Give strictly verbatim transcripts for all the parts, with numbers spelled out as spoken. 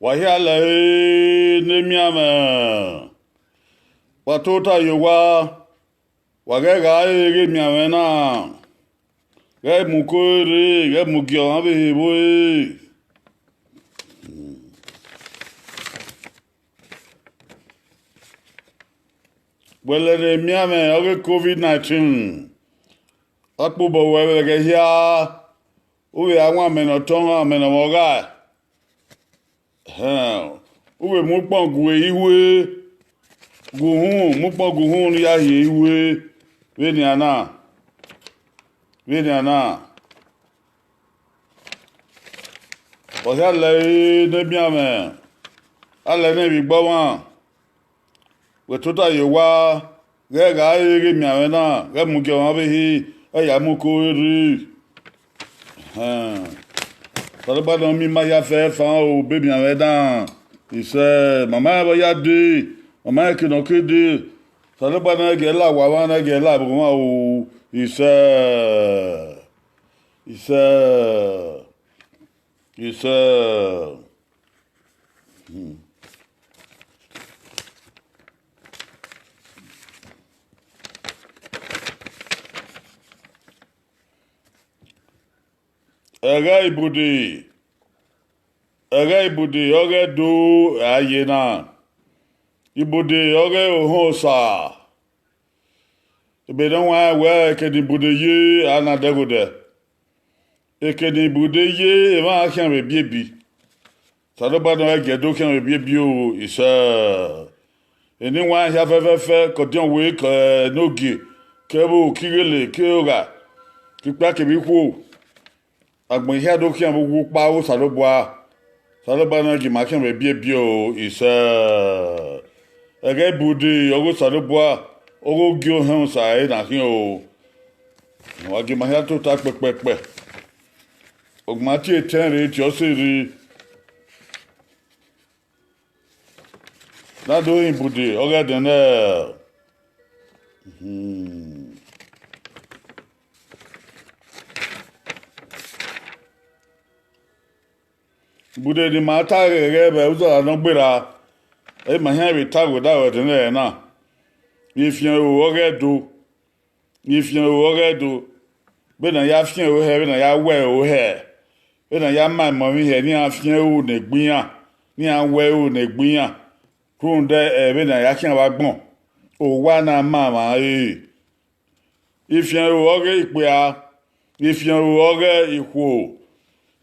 Wa hia lẹre ne emianmwẹ, wa tota ye owa, wa ghẹ gha re ghe emianmwẹ na, ghẹ mu uko rre, ghẹ mu ugie ọmwa vbe ehe vbe ore. Wẹ lẹ ne emianmwẹ ọghe covid nineteen, a kpobọ ruẹ vbe ẹghẹ hia, u vbe a wan amẹ ne ọ tọn, amẹ ne ọ mwẹ ọghae. Ẹhẹn, u vbe mu ukpọn gu ihue, gu uhunmwu, mu ukpọn gu uhunmwu ne u ya hiẹ ihue vbenian na, vbenian na. Wa hia lẹre ne emianmwẹ, a lẹ nẹ vbe igbe ọmwa, wẹ tota ye owa, ghẹ gha re ghe emianmwẹ na, ghẹ mu ugie ọmwa vbe ehe, ẹ ya mu uko rre. Ẹhẹn. Osanobua ne ọ miẹn ima hia fẹfan o, be emianmwẹ dan, isẹ, ma ma rẹn vbe ọ ya dee, ma ma rẹn eke ne ọ ke dee. Osanobua ne ọ gie la owa mwa, ne ọ gie la vbe ọmwa o, isẹ, isẹ, isẹ. Hmm. Ẹghẹ ibude, ẹghẹ ibude ọghe Ẹdo a ye na, ibude ọghe ohẹn Osa. Ebe ne ọ wanrẹn wẹẹ eke ne ibude ye, a na dẹghodẹ. Eke ne ibude ye, emwa khian vbe ebiebi. Osanobua ne ọ gie Ẹdo khian vbe ebiebi o, isẹ. Eni wanrẹn hia fẹfẹfẹ, ke ọdiọn wẹ, ke enogie, ke ẹvbo, ke ighele, ke ogha, ke ikpia kevbe ikhuo. Agbọn hia do khian vbe uwu ukpa aro Osanobua. Osanobua ne ọ gie ima khian vbe ebiebi o, isẹ. Ẹghẹ ibude ọghe Osanobua, ọghe ogie ohẹn Osa ẹre na khian o. Wa gie ima hia tota kpẹkpẹkpẹ. Ọgbọn tie etẹn rre, tie ọse rre. Na do hin ibude ọghe ẹdẹnẹrẹ. Hmm. Ibude ne ima ta ghẹghẹ vbe uzọla ne ọ gberra, ẹ i ma khian vbe ta wẹ da wẹ ẹdẹnẹrẹ na. Ifian oro ọghe Ẹdo, ifian oro ọghe Ẹdo, vbene a ya fian oro hẹ, vbene a ya wẹ oro hẹ, vbene a ya ma emọ emwi hẹ, ne iran fian oro ne egbe iran, ne iran wẹ oro ne egbe iran, rhunmwuda ẹ vbene a ya khian vbe agbọn, owa na ma emwa re. Ifian oro ọghe ikpia, ifian oro ọghe ikhuo,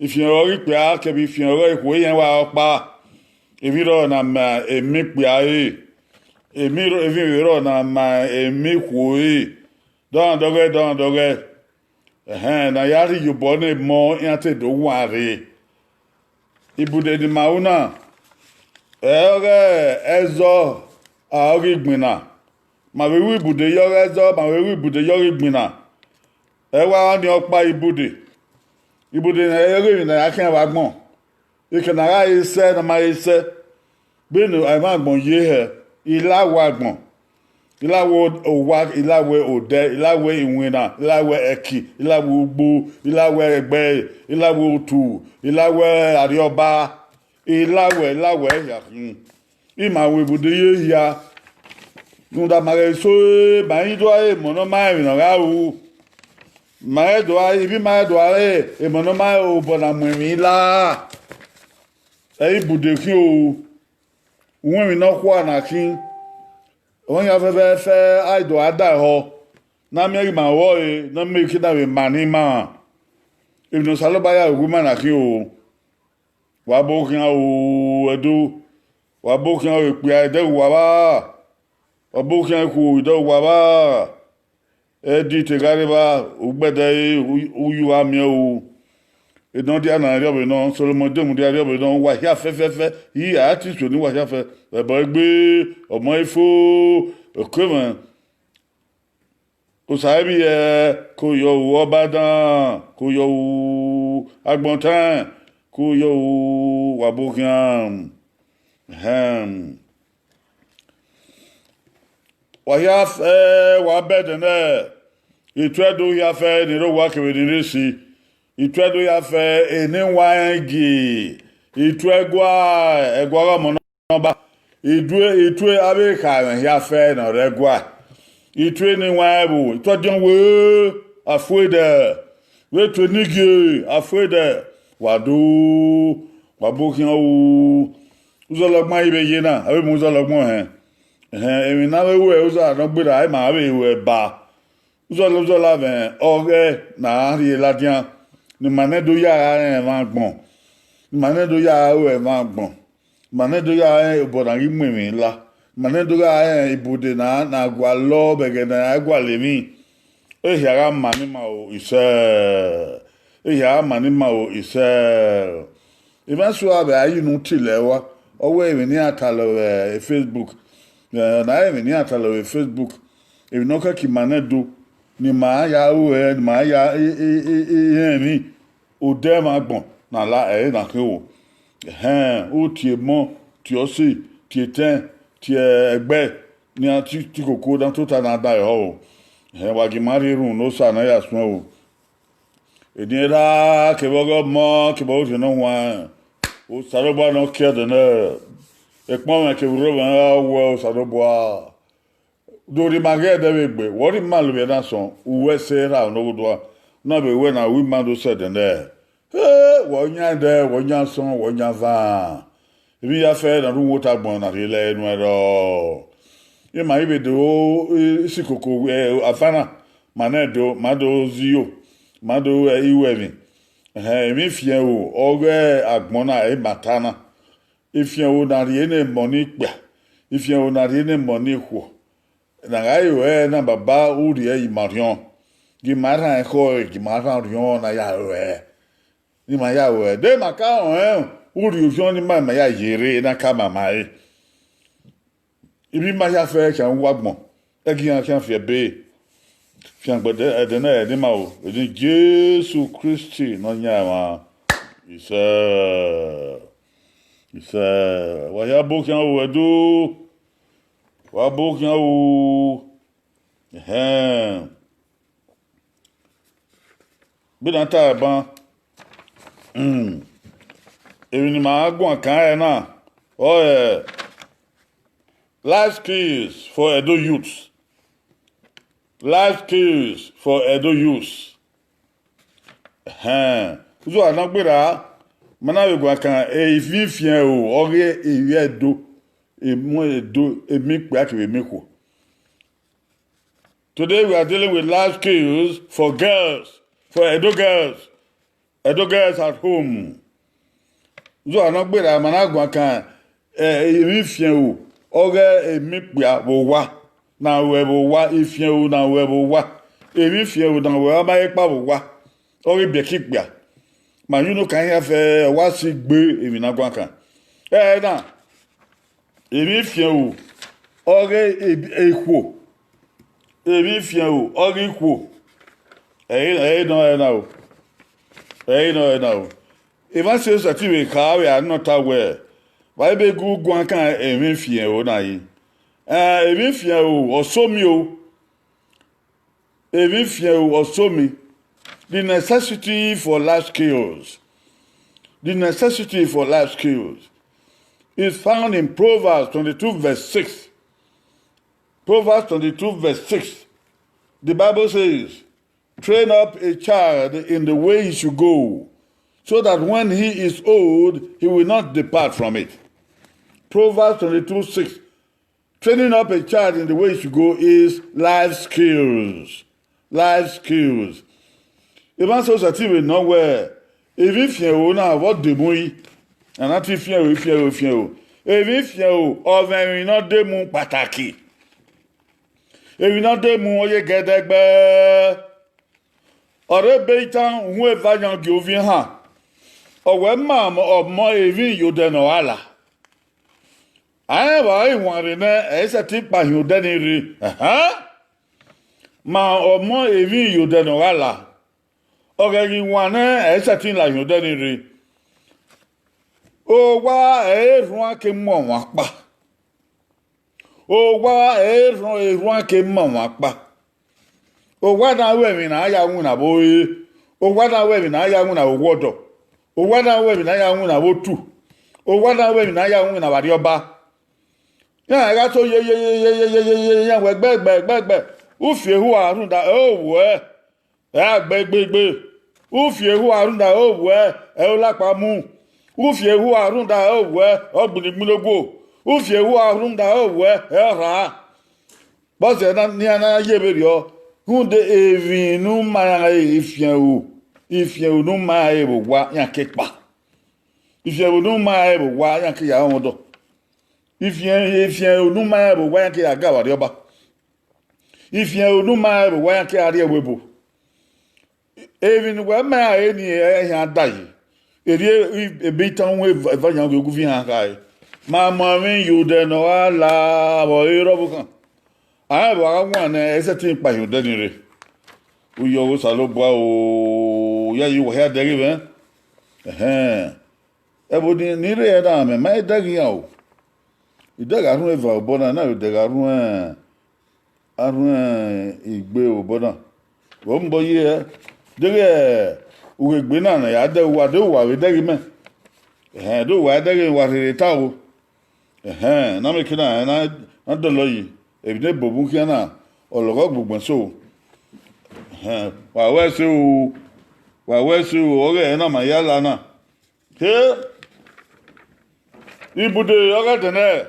ifian oro ọghe ikpia kevbe ifian oro ọghe ikhuo, iran wa ọkpa. Emwi rrọọ na ma emọ ikpia re, emwi rrọ-, emwi vbe rrọọ na ma emọ ikhuo re. Dọmwadẹ ọghẹ, dọmwadẹ ọghẹ. Ẹhẹn, ne a ya rhie iyobọ ne emọ, iran te do wan rre. Ibude ne ima ru na, ẹ ọghe ẹzọ a ọghe igbinna. Ma vbe ru ibude ye ọghe ẹzọ, ma vbe ru ibude ye ọghe igbinna. Ẹ wa ọnii ọkpa ibude. Ibude ne ẹ i re emwi ne a ya khian vbe agbọn. Eke ne a gha re sẹ, ne a ma re sẹ. Vbene emwa agbọn ye hẹ, I la wẹ agbọn, I la wẹ owa, I la wẹ odẹ, I la wẹ iwinna, I la wẹ ẹki, I la wẹ ugbo, I la wẹ ẹgbẹe, I la wẹ otu, I la wẹ arriọba, I la wẹ, I la wẹ hia khin. I ma ru ibude ye hia. Rhunmwuda ma ghẹ so, ma i do ra re emọ ne ọ ma rẹn emwi ne ọ gha ru. Ma i do ra, ivbi ma i do ra re emọ ne ọ ma rẹn obọ na mu emwi la. Ẹ i ibude khin o. Uwẹnmwi nọkhua na khin, ọmwa hia fẹfẹfẹ a i do ra da ehọ, ne a miẹn ghi ma ru ọre, ne ọ miẹn ehe na vbe ma ne ima. Emwi ne Osanobua ya ru ima na khin o. Wa bo khian o, Ẹdo, wa bo khian o, ikpia ẹdẹghe uwa vba, wa bo khian ikhuo ẹdẹghe uwa vba. Ẹdẹ te gha rre evba, ugbẹdẹ ẹre u, u ya uwa miẹn o. Enọdia na rrie ọvbe nọ, Solomọn Demu dia rrie ọvbe nọ, uwa hia fẹfẹfẹ, I a te so ne uwa hia fẹ, ẹbọ egbe, ọmọ ifo, okemwẹ, Osa ivbi hẹ, ko yọ ru ọbadan, ko yọ ru agbọn taẹn, ko yọ ru wa bo khian. Ẹhẹn. Wa hia fẹ, wa bẹdẹ nẹ, ituẹdo hia fẹ ni rre owa kevbe ni rre esi, ituẹdo hia fẹ eni wa rẹn gie, Itue ẹgua, ẹgua gha ọmọ nọba. Idue, itue avbe kha ẹmwẹ hia fẹ ne ọ rre ẹgua. Itue ne iwan ẹvbo, itue ọdiọn we, afuedẹ. Vbe tue nigie, afuedẹ. Wa do, wa bu khian ru. Uzọla ọgbọn i vbe ye na, avbe mu uzọla ọgbọn hẹn. Ẹhẹn, emwi ne avbe ruẹ uzọla ne ọ gberra, ima vbe ruẹ ba. Uzọla uzọla mwẹ ọghẹ ne a rhie ladian, ne ima nẹ do ya gha rẹn emwa agbọn, ne ima nẹ do ya gha ru emwa agbọn, ne ima nẹ do ya rẹn obọ ne a ghi mu emwi la, ne ima nẹ do gha rẹn ibude ne a, ne a gualọ vbe ẹghẹ ne a gualọ emwi. Ehia gha ma ne ima o isẹ, ehia gha ma ne ima o isẹ. Emwa sua vbe a yi unu tilẹ rua, ọ wẹ emwi ne iran talọ vbe Facebook, eh, na emwi ne iran talọ vbe Facebook, emwi ne ọ kẹki ima nẹ do, ne ima ya ru ẹre, ne ima ya rẹn emwi, odẹ mwẹ agbọn ne a la ẹre na khin o. Ẹhẹn, u tie emọ, tie ọse, tie etẹn, tie ẹgbẹe, ne iran ti, ti koko ne a tota ne a da ẹre o. Ẹhẹn, wa gie ima rhie erhunmwu ne Osa ne a ya suẹn o. Eni erha kevbe ọghe ọmọ kevbe ọghe Orhiọn Ne Ọ Huanrẹn, Osanobua ne ọ kie ẹdẹ nẹ, ekpọnmwẹ kevbe urromwẹ gha wẹ Osanobua. Do rhie ima ghe ẹdẹ vbe egbe, wẹ ọ rhie ima lovbiẹ na sọn, uwẹ sẹ erha ne ọ ghodua, na vbe wẹ ne a ru ima do sẹ ẹdẹ nẹ. He, wẹ ọ yan ẹdẹ, wẹ ọ yan asọn, wẹ ọ yan avan. Emwi ya fẹ na rre uwota agbọn na rhie lẹ nuẹn rrọọ. Ima i vbe do isi koko, eh, avan na, ma nẹ do, ma do zio, ma do, eh, iruẹmwi. Ẹhẹn, emwi ifiẹnro ọghe agbọn na, ẹre ima ta na. Ifiẹnro na rhie ne emọ ni kpia, ifiẹnro na rhie ne emọ ni khuo. Ne a gha ru ẹre na, baba, u rhie ima orhiọn. Gie ima rhan ekhọe, gie ima rhan orhiọn ne a ya ru ẹre. Ne ima ya ru ẹre. De ma ka rẹn u rhie orhiọn ne ima, ima ya ye rre, ne a ka ma ma ẹre. Ivbi ima hia fẹ khian uwu agbọn, ẹghẹ iran khian fi ẹbe fiangbe ẹdẹ, ẹdẹ nẹ ne ima ru, eni Jesu Kristi Nọyaẹnmwa. Isẹ, isẹ, wa hia bu khian ru ẹdẹ o, wa bu khian ru, ẹhẹn. Vbene a ta ẹre ban, hmm, emwi ne ima guan kan ẹre na, ọre life skills for Edo youths. Life skills for Edo youths. Ẹhẹn. Uzu a na gberra, ma na vbe guan kan, e, ivbi ifiẹnro ọghe ivbi Ẹdo, emọ Ẹdo, emọ ikpia kevbe emọ ikhuo. Today we are dealing with life skills for girls, for Edo girls, Edo girls at home. Uzu a na gberra, ma na guan kan, eh, emwi ifiẹnro ọghe emọ ikpia vbe owa, na ruẹ vbe owa, ifiẹnro na ruẹ vbe owa, emwi ifiẹnro na ruẹ ọmọ ekpa vbe owa, ọghe ibiẹka ikpia. Ma ye unu kan hia fẹ, wa si gbe emwi na guan kan. Ẹre na, emwi ifiẹnro ọghe e-, ikhuo, emwi ifiẹnro ọghe ikhuo. Ẹre, ẹre nọ ẹre na o. Ẹre nọ ẹre na o. Emwa sẹ sẹtin vbe kha vbe a nọ ta wẹẹ, wa ebe gu guan kan emwi ifiẹnro na yi. Eh, emwi ifiẹnro ọ so mi o. Emwi ifiẹnro ọ so mi. The necessity for life skills. The necessity for life skills is found in Proverbs twenty-two verse six. Proverbs twenty-two verse six. The Bible says, "Train up a child in the way he should go, so that when he is old, he will not depart from it." Proverbs twenty-two six. Training up a child in the way he should go is life skills. Life skills. Emwa sẹ sẹtin vbe nọ wẹẹ, emwi ifiẹnro na vbe ọ de mu yi. A na te ifiẹnro, ifiẹnro, ifiẹnro. Emwi ifiẹnro ọ mwẹ emwi ne ọ de mu kpataki. Emwi ne ọ de mu ọ ye gẹdẹgbẹ. Ọ rre ebe itan uhunmwu eva yan gie ovbi ehan. Ọ wẹ ma ọmọ emwi ye odẹ ne ọ gha la. A rẹn vbe a i wanrẹn nẹ, ẹ i sẹtin kpa hin odẹ ni rre. Ẹhẹn. Ma ọmọ emwi ye odẹ ne ọ gha la. Ọ ghẹ ghi wan nẹ, ẹ i sẹtin la hin odẹ ni rre. Owa ẹre erhuan ke mu ọmwa kpa. Owa ẹre erhuan, erhuan ke mu ọmwa kpa. Owa na ru ẹmwẹ ne a ya winna vbe ore. Owa na ru ẹmwẹ ne a ya winna vbe owa ọdọ. Owa na ru ẹmwẹ ne a ya winna vbe otu. Owa na wẹ emwi ne a ya ru na vbe Arriọba. Iran gha so ye ye ye ye ye ye ye ye, iran wẹ gbẹgbẹ gbẹgbẹ. Ufi ehua rhunmwuda ẹre ovbuẹ, ẹ a gbẹ gbegbe. Ufi ehua rhunmwuda ẹre ovbuẹ, ẹ i re olakpa mu. Ufi ehua rhunmwuda ẹre ovbuẹ, ẹ i re ọgbinigbin oguo. Ufi ehua rhunmwuda ẹre ovbuẹ, ẹ i re ọrha. Bọzẹ na, ne iran na ye vberriọ, rhunmwuda emwi ne u ma iran re, ifian ẹro, ifian ẹro ne u ma iran re vbe owa, iran ke kpa. Ifian ẹro ne u ma iran re vbe owa, iran ke ya rọnmwẹ odọ. Ifian, ifian ẹro ne u ma iran re vbe owa, iran ke ya ga vbe Arriọba. Ifian ẹro ne u ma iran re vbe owa, iran ke ya rrie ẹvbo ebo. Emwi ne uwẹ ma iran re ni, ẹ i khian da yi. Erriọ ebe itan uhunmwu eva, eva yan ghe ogu viọ iran kha re. Ma mu emwi ye odẹ ne ọ gha la vbe ọre rre ọvbokhan. A rẹn vbe a gha wan nẹ, ẹ i sẹtin kpa hin odẹ ni rre. Uyi ọghe Osanobua o, ya yi uwa hia dẹghe mwẹ. Ẹhẹn. Ẹvbo ni, ni rre na, mẹ ma i dẹghe iran o. I dẹghe arhuẹn eva obọ na, na vbe dẹghe arhuẹn, arhuẹn igbe obọ na. Vbe ọ mobọ ye hẹ, deghẹ ughegbe na ne a ya dẹghe uwa, de uwa vbe dẹghe mẹ. Ẹhẹn, de uwa dẹghe wa rherhe ta o. Ẹhẹn, na mẹ ke na, na, na dọlọ yi, emwi ne bobun khian na, ọ lọghọ gbe ugbẹn so. Ẹhẹn, wa wẹ ẹse o, wa wẹ ẹse o, ọghe ẹre na ma ya la na. He, ibude ọghe ẹdẹnẹ,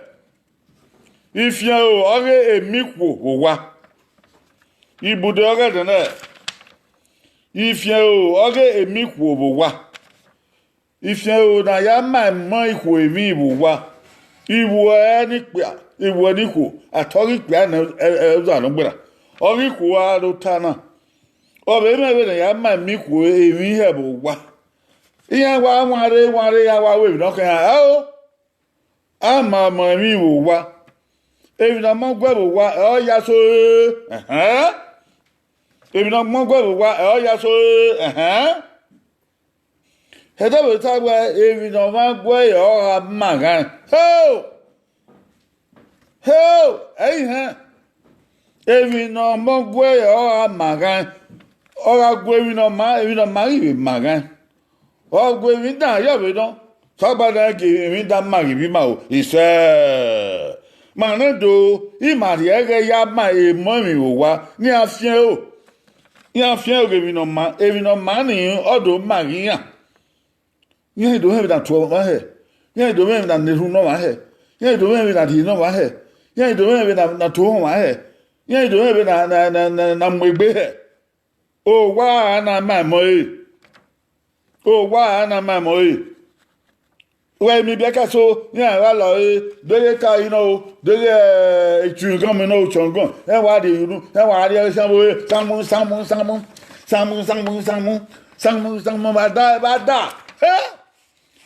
ifian ẹro ọghe emikhuo vbe owa. Ibude ọghe ẹdẹnẹ, ifian ẹro ọghe emikhuo vbe owa. Ifian ẹro ne a ya ma emọ ikhuo emwi vbe owa. Iwuẹ ne ikpia, iwuẹ ne ikhuo, atọ ghi kpia nẹ, ẹ, ẹ, ọza ne ọ gberra. Ọ ghi khuo aro ta na. Ọ vbe mwẹ vbene a ya ma emikhuo emwi hẹ vbe owa. Iran wa wanre wanre, iran wa ru emwi ne ọ khian, ẹo, a ma mọ emwi vbe owa. Emwi ne a ma guẹ vbe owa, ẹ ọ ya so ẹre, ẹhẹn. Emwi ne a ma guẹ vbe owa, ẹ ọ ya so ẹre, ẹhẹn. Ẹdẹ vbe ta wẹ, emwi ne ọ ma guẹ, ẹ ọ gha ma ghaẹn. Heo! Heo! Ẹ i hẹn, emwi ne ọ ma guẹ, ẹ ọ gha ma ghaẹn. Ọ gha gu emwi ne ọ ma, emwi ne ọ ma ghi vbe ma ghaẹn. Ọ gu emwi dan yọ vbe nọ, sẹ agbada gie emwi dan ma ghi vbe ima o, isẹ. Ma nẹ do, ima rhie ẹghẹ ya ma emọ emwi vbe owa, ne iran fian ẹro. Iran fian ẹro ghe emwi ne ọ ma, emwi ne ọ ma ni, ọ do ma ghe iran. Iran do mwẹ vbene a tu ọmwa hẹ, iran do mwẹ vbene a na erhunmwu ne ọmwa hẹ, iran do mwẹ vbene a rhie ne ọmwa hẹ, iran do mwẹ vbene a na tu ọmwa hẹ, iran do mwẹ vbene a na, na, na, na mu egbe hẹ. Owa a na ma emọ ẹre. Owa a na ma emọ ẹre. Wẹ miẹn ibiẹka eso, iran gha la ọre, deghẹ ka yi nọ o, deghẹ, eh, chewing gum nọ o, chewing gum, ẹ wa rhie yunu, ẹ wa rhie ẹre sanmu, sanmu, sanmu, sanmu, sanmu, sanmu, sanmu, sanmu, sanmu, vbe a da, vbe a da. Ẹ?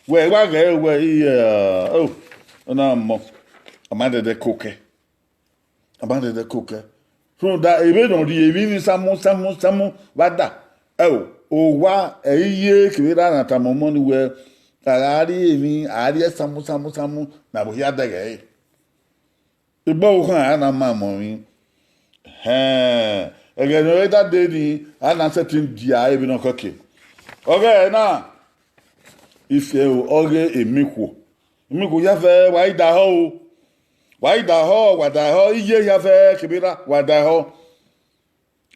Wẹ wa ghẹ wẹ, i, eh, o, ọ na mọ, ọ ma dẹdẹ kokẹ. A ma dẹdẹ kokẹ. Rhunmwuda, evbene ọ rhie emwi ni sanmu, sanmu, sanmu, vbe a da. Ẹo, owa, ẹ i ye kevbe erha na tama ọmọ ni wẹ, a gha rhie emwi, a rhie sanmu, sanmu, sanmu, ne a vbe hia dẹghẹ ẹre. Egbe ọvbokhan a na ma emọ emwi. Hẹn, ẹghẹ ne ọ re da dee ni, a na sẹtin dia emwi nọ kọke. Ọghe ẹre na, ifian ẹro ọghe emikhuo. Emikhuo hia fẹ, wa i da họ o. Wa i da họ, wa da họ, iye hia fẹ kevbe erha, wa da họ.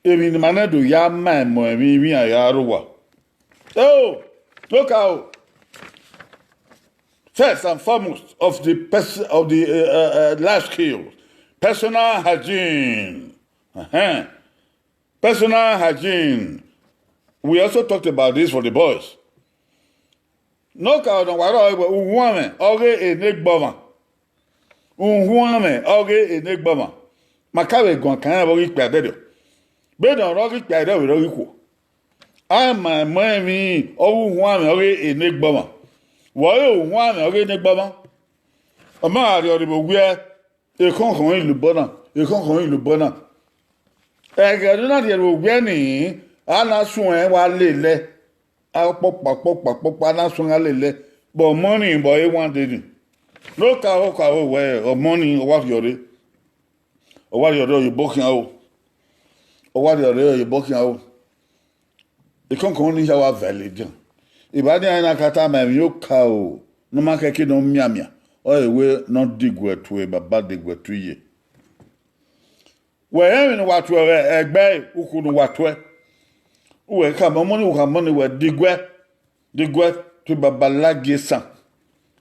Emwi ne ima nẹ do ya ma emọ emwi vbe iran ya rre owa. Oh, look out. First and foremost of the pers-, of the, uh, uh, uh, life skills, personal hygiene. Uh-huh. Personal hygiene. We also talked about this for the boys. Nọka ọna wa rrọọ wẹ uhuanmwẹ ọghe enegbe ọmwa. Uhuanmwẹ ọghe enegbe ọmwa. Ma ka vbe guan kan vbe ọ ghi kpia ẹdẹdẹ. Vbene ọ rọ ghi kpia ẹdẹdẹ vbe ọ ghi khuo. A ma emọ emwi ọghe uhuanmwẹ ọghe enegbe ọmwa. Vbe ọ re uhuanmwẹ ọghe enegbe ọmwa? Ọ ma gha rriọ rre vbe owiẹ, ekhọnkhọn i lobọ na, ekhọnkhọn i lobọ na. Ẹghẹ ne ọ na rhie vbe owiẹ ni, a na suẹn wa lele. A ọkpọkpa, ọkpọkpa, ọkpọkpa, a na suẹn gha lele. Vbe ọmọ ni, vbe ọre one day ni. Ne okaro karo wẹ, ọmọ ni, ọ wa rhiọrre. Ọ wa rhiọrre, ọ ye obọ khian o. Ọ wa rhiọrre, ọ ye obọ khian o. Ekọnkọn ni hia wa vẹ ladian. Eva ni a na ka tama emwi okaro. Ne ọ ma khẹke ne ọ mianmian, ọ re wẹ ne ọ diguẹ tue baba, diguẹ tue iye. Wẹ rẹn emwi ne uwa tuẹ vbe ẹgbẹe, ukhu ne uwa tuẹ. Uwẹ khama ọmọ ni, u khama ọmọ ni wẹ diguẹ, diguẹ tue baba, lagie esan.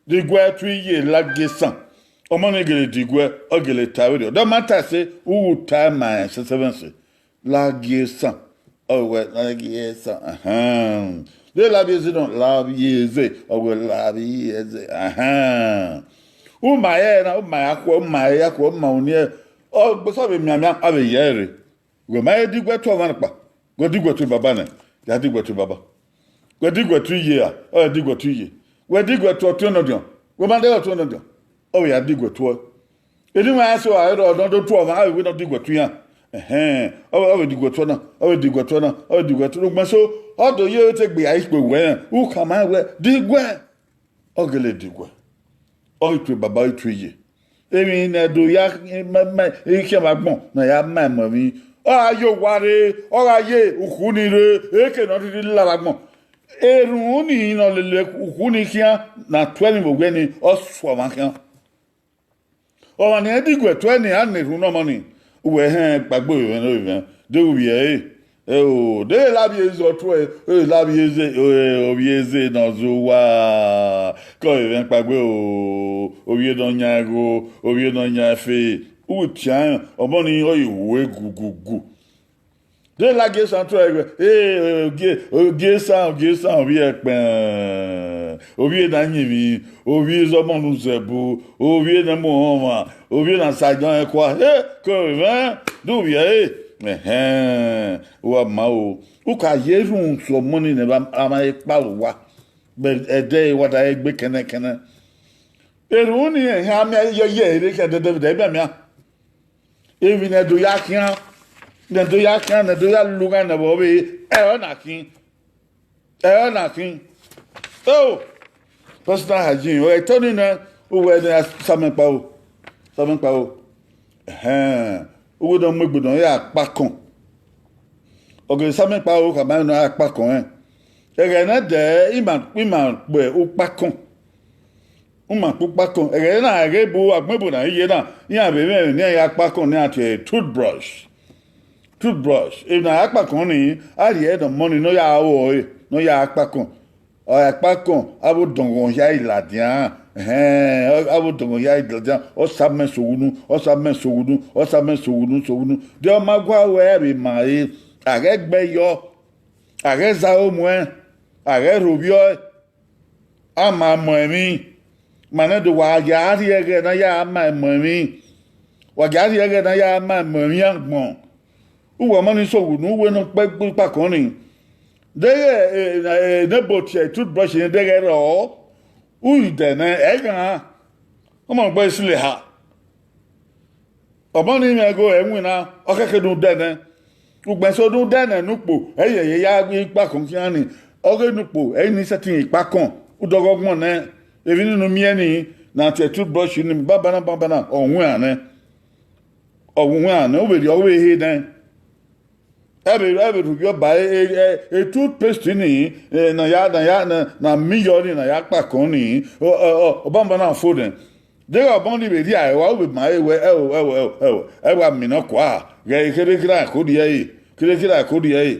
Diguẹ tue iye, lagie esan. Ọmọ ni gele diguẹ, ọ gele ta vberriọ. Ọ ma ta ẹse, u ghi ta ma rẹn sẹsẹmwẹsẹ. Lagie esan. Ọ wẹ lagie esan. Ahan. De lavbiẹ eze nọ, lavbiẹ eze. Ọ wẹ lavbiẹ eze. Ahan. U ma rẹn na, u ma ya khuẹ, u ma ya khuẹ, u ma uni ẹre. Ọ gbosọ vbe mianmian, a vbe ya ẹre rre. Wẹ ma he diguẹ tue ọmwa nọkpa, wẹ diguẹ tue baba nẹ, ya diguẹ tue baba. Wẹ diguẹ tue iye ra, ọ ya diguẹ tue iye. Wẹ diguẹ tue ọtiọnọdiọn, wẹ ma deghẹ ọtiọnọdiọn, ọ vbe ya diguẹ tue ọe. Eni ma ya so aro, ọ do tue ọmwa, a vbe wẹ ne ọ diguẹ tue iran. Ẹhẹn, ọ vbe, ọ vbe diguẹ tue ọna, ọ vbe diguẹ tue ọna, ọ vbe diguẹ tue ugbẹn so, ọ do ye vbe te egbe ya ikpe wẹ rẹn, u khama rẹn wẹ diguẹ. Ọ gele diguẹ, ọ ghi tue baba, ọ ghi tue iye. Emwi ne ẹdẹ ya ma, ma, ikhian vbe agbọn ne a ya ma ẹmwẹ emwi, ọ gha ye owa rre, ọ gha ye ukhu ni rre, eke ne ọ rhirhi la vbe agbọn. Erhunmwu ni ne ọ lele ukhu ni khian, ne a tuẹ ni vbe owiẹ ni, ọ sua ọmwa khian. Ọmwa ne irẹn diguẹ tuẹ ni, a na erhunmwu ne ọmọ ni, uwẹ hẹn kpaegbe ovbi mwẹ, ovbi mwẹ, de vbe u vbiẹ ẹre? Ẹo, de lavbiẹ eze ọ tuẹ, e lavbiẹ eze, e, ovbi eze ne ọ zẹ owa, ke ovbi mwẹ kpaegbe o, ovbi eze ne ọ yan ẹgho, ovbi eze ne ọ yan ẹfe, u tian ọmọ ni, ọ ye wu egugugu. De lagie esan tuẹ wẹ, e, ogie, ogie esan, ogie esan, ovbi ẹkpẹn, ovbi eze ne a yin emwi, ovbi eze ọmọ ne u zẹ bu, ovbi eze ne mu ọmwa, ovbi eze ne a sa yan ẹkua, e, ke ovbi mwẹ, de u vbiẹ ẹre? Ẹhẹn, u wa ma o. U ka ye erhunmwu sẹ ọmọ ni ne a ma he kpao owa, vbe ẹdẹ wa da he gbe kẹnẹkẹnẹ. Erhunmwu ni ẹhẹn a miẹn yẹyẹ rre khian dẹdẹdẹ mianmian. Emwi ne ẹdẹ ya khian, ne ẹdẹ ya khian, ne ẹdẹ ya lughan ne ẹvbo vbe, ẹre na khin, ẹre na khin. Eo, personal hygiene, ọ tọ ni nẹ, uwẹ ne a sa amẹ kpao, sa amẹ kpao. Ẹhẹn, uwẹ ne ọ mu egbe ne ọ ya kpakọn. Ọ gele sa amẹ kpao, khama ne ọ ya kpakọn rẹn. Ẹghẹ ne ẹdẹ ima, ima kpe ukpakọn. U ma kpe ukpakọn, ẹghẹ na ẹghẹ bu agbọn ebo na ye na, iran vbe mwẹ ne iran ya kpakọn ne iran tie toothbrush. Toothbrush, emwi ne a ya kpakọn ni, a rhie ẹre ne ọmọ ni ne ọ ya ru ẹre, ne ọ ya kpakọn. Ọ ya kpakọn, avbe odọnghọn hia i ladian, ẹhẹn, avbe odọnghọn hia i ladian, ọ sa amẹ soghunu, ọ sa amẹ soghunu, ọ sa amẹ soghunu, soghunu. De ọ ma gua ruẹ vbe ma ẹre, a ghẹ gbe yọ, a ghẹ zẹ aro muẹn, a ghẹ rhovbiẹ ọe. A ma mọ emwi, ma nẹ do wa ya rhie ẹghẹ ne a ya ma mọ emwi, wa ya rhie ẹghẹ ne a ya ma mọ emwi agbọn. Uwẹ ọmọ ni soghunu, uwẹ ne ọ kpẹ gbe ikpakọn ni. Deghẹ, e, e, neighbor tie toothbrush ni deghẹ rrọọ, u ghi dẹ nẹ, ẹ ghan, ọmọ gbe sile ha. Ọmọ ni mwẹ igho ẹwinna, ọ khẹke ne u dẹ nẹ. Ugbẹn eso ne u dẹ nẹ ne ukpo, ẹ i yẹyẹ ya gbe ikpakọn khian ni, ọ ghe ne ukpo, ẹ i ni sẹtin ikpakọn, u dọghe ọgbọn nẹ, emwi ni ne u miẹn ni, ne a tie toothbrush ni, banbanna, banbanna, ọ wian nẹ. Ọ wian nẹ, u vbe rhie ọghe vbe he nẹ. Ẹ vbe, ẹ vbe rhie ubiọ ba e, e, e, e toothpaste ni, e, ne a ya, ne a ya, ne, ne a miẹn iyọ ni, ne a ya kpakọn ni, ọ, ọ, ọ, ọ banbanna fo nẹ. Deghẹ ọmọ ni vbe rhie ẹre, wa vbe ma ẹre wẹ, ẹo, ẹo, ẹo, ẹo, ẹ wa miẹn nọ kua, ghẹ kherhe kherhe a ko rhie ẹre, kherhe kherhe a ko rhie ẹre.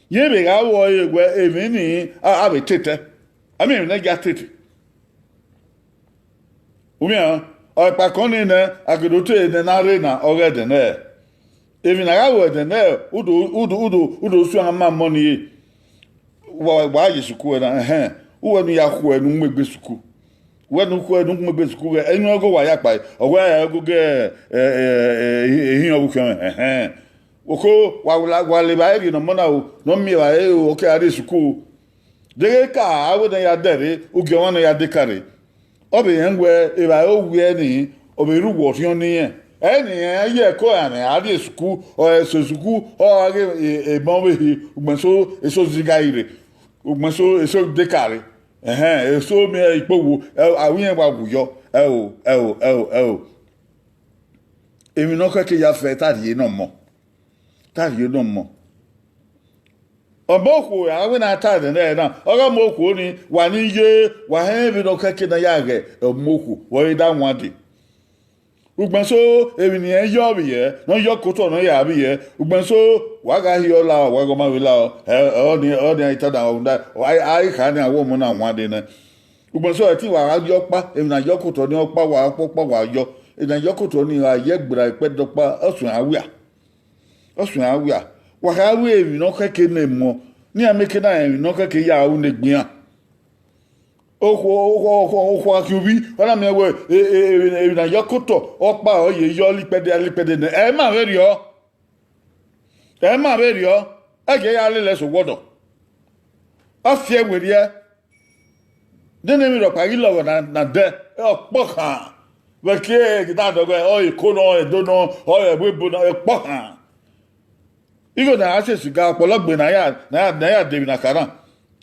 Yẹn vbe gha ru ẹre wẹ emwi ni, a, a vbe tete. A miẹn emwi ne a ya tete. U miẹn, ọ kpakọn ni nẹ, a ke do te nẹ ne a rre na, ọ ghe ẹdẹ nẹ. Emwi ne a gha ru ẹdẹ nẹ, u do, u do, u do, u do suẹn ma mọ ni re. Wa, wa ye sukuru na, ẹhẹn, uwẹ ne u ya khuẹ ne u mu egbe sukuru. Uwẹ ne u khuẹ ne u mu egbe sukuru, ghẹ, enu ẹgho wa ya kpae, ọ wẹ ẹgho ghe, ẹ, ẹ, ẹ, ehiẹn ọvbokhan mwẹ, ẹhẹn. Oko, wa, wa, wa le evbare rhie ne ọmọ na o, ne ọ miẹn evbare o, ọ ke a rrie sukuru. Deghẹ ka a wẹ ne a ya dẹ rre, ugie ọmwa ne a ya deka rre. Ọ vbe rẹn wẹ evbare owiẹ ni, ọ vbe rre uwu ọrhiọn ne irẹn. Ẹ ni rẹn ye ẹko ra mwẹ a rrie sukuru, ọ ẹre so sukuru, ọ gha ghe e-, emọ vbe he, ugbẹn eso, eso zigha rre, ugbẹn eso, eso deka rre. Ẹhẹn, eso miẹn ikpogho, ẹ, a wẹ irẹn wa wu yọ, ẹo, ẹo, ẹo, ẹo. Emwi ne ọ khẹke ya fẹ, te a rhie ne ọmọ. Te a rhie ne ọmọ. Ọmọ okhuo a wẹ na ta ẹdẹ nẹ na, ọghe ọmọ okhuo ni, wa ni ye, wa hẹ vbene ọ khẹke ne a ya ghẹ ọmọ okhuo, vbe ọ re da wan dee. Ugbẹn so, emwi ne irẹn yọ vbe yẹ, ne ọ yọ kotọ ne ọ ya vbe yẹ, ugbẹn so, wa gha hiọ la, wa gha ma vbe la, ẹ, ọnii, ọnii a i ta da, a i kha ne a wẹ ọmọ na wan dee nẹ. Ugbẹn so, ẹtin wa gha yọ ọkpa, emwi ne a yọ kotọ ni ọkpa, wa kpọ ọkpa wa yọ, emwi ne a yọ kotọ ni gha ye ẹgbera ikpẹdẹ ọkpa, ọ suẹn a wia. Ọ suẹn a wia, wa kha ru emwi ne ọ khẹke ne emọ, ne iran mieke na rẹn emwi ne ọ khẹke ya ru ne egbe iran. Okhuo, okhuo, okhuo, okhuo a khian ovbi, ọ na miẹn wẹẹ, e, e, e, emwi ne a yọ kotọ, ọkpa ọ ye yọ likpẹdẹ, likpẹdẹ nẹ, ẹ ma vberriọ. Ẹ ma vberriọ, ẹ gie ya lele ẹse owọdọ. Ọ fiẹ werriẹ. Dene emwi rhọkpa ghi lọghọ na, na dẹ, ọ kpọ khan. Vbe ẹki ẹdadọghe, ọ Eko nọ, Ẹdo nọ, ọ Ẹvbo Ebo nọ, ọ kpọ khan. Igho ne a ra sẹ siga, ọkpọlọ gbe ne a ya, ne a ya, ne a ya de emwi na kha na,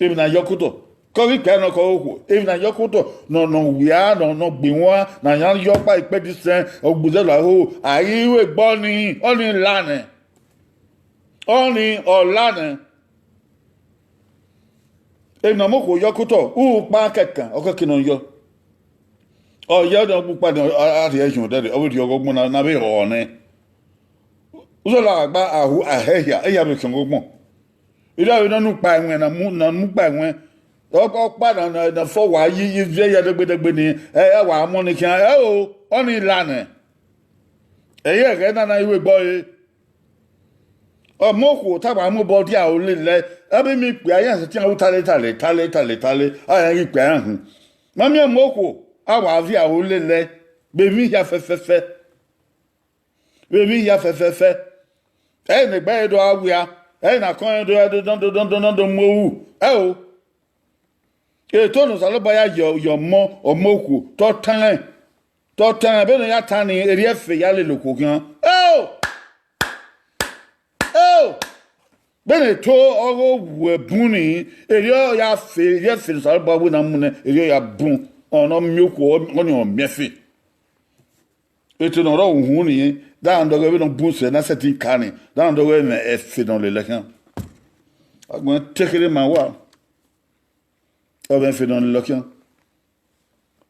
emwi ne a yọ kotọ. Ke ọ ghi kpia nọ ke ọ re okhuo, emwi ne a yọ kotọ, nọ, nọ wia, nọ, nọ gbe iwan, ne a ya yọ ọkpa ikpẹdẹ isẹn, ogbuzẹ lọ ho, a ghi ru egbe ọnii, ọnii la nẹ. Ọnii ọ la nẹ. Emwi ne ọmọ okhuo yọ kotọ, ukpa kẹkan, ọ khẹke ne ọ yọ. Ọ ya ọnii ọkpa ukpa ni, a rhie ẹyọn dẹdẹ, ọ vbe rhie ọghọgbọn na, ne a vbe họ nẹ. Uzọla gba ahu, a hẹ ehia, ehia vbe khian ọghọgbọn. Erha vbe ne ọ nu ukpa ẹwẹn, na mu, na mu ukpa ẹwẹn. Ọ, ọkpa na, na, na fọ wa yi, yi viẹ ya dẹgbẹdẹgbe ni, ẹ, ẹ wa mọ ni khian, ẹ o, ọnii la nẹ. Ẹ i re ẹghẹ na na i ru egbe ọre. Ọmọ okhuo ta wa mu obọ dia ro lele, ẹ vbe miẹn ikpia iran sẹtin ru tale, tale, tale, tale, tale, a rẹn ghi ikpia iran hin. Ma miẹn ọmọ okhuo, a wa viọ aro lele, vbe emwi hia fẹfẹfẹ. Vbe emwi hia fẹfẹfẹ. Ẹ i ne egbe ẹre do gha wia, ẹ i ne akọn ẹre do, do, do, do, do, do, do mu ohu. Ẹ o. Eto ne Osanobua ya ye, ye ọmọ, ọmọ okhuo, te ọ tan rẹn, te ọ tan rẹn, vbene ọ ya tan ni, erriọ ẹfe ya lele okhuo khian. Eo! Eo! Vbene eto ọghe owu ẹbun ni, erriọ ya fe, erriọ ẹfe ne Osanobua wẹ ne a mu nẹ, erriọ ya bun, ọ ne ọ miẹn okhuo, ọnii ọ miẹn ẹfe. Eto ne ọ rre uhunmwu ni, da rẹn dọghe vbene ọ bun sẹ ne a sẹtin ka ni, da rẹn dọghe ẹmwẹ ẹfe ne ọ lele khian. Agbọn te kherhe ma wa, ọ vbe ẹfe ne ọ lele khian.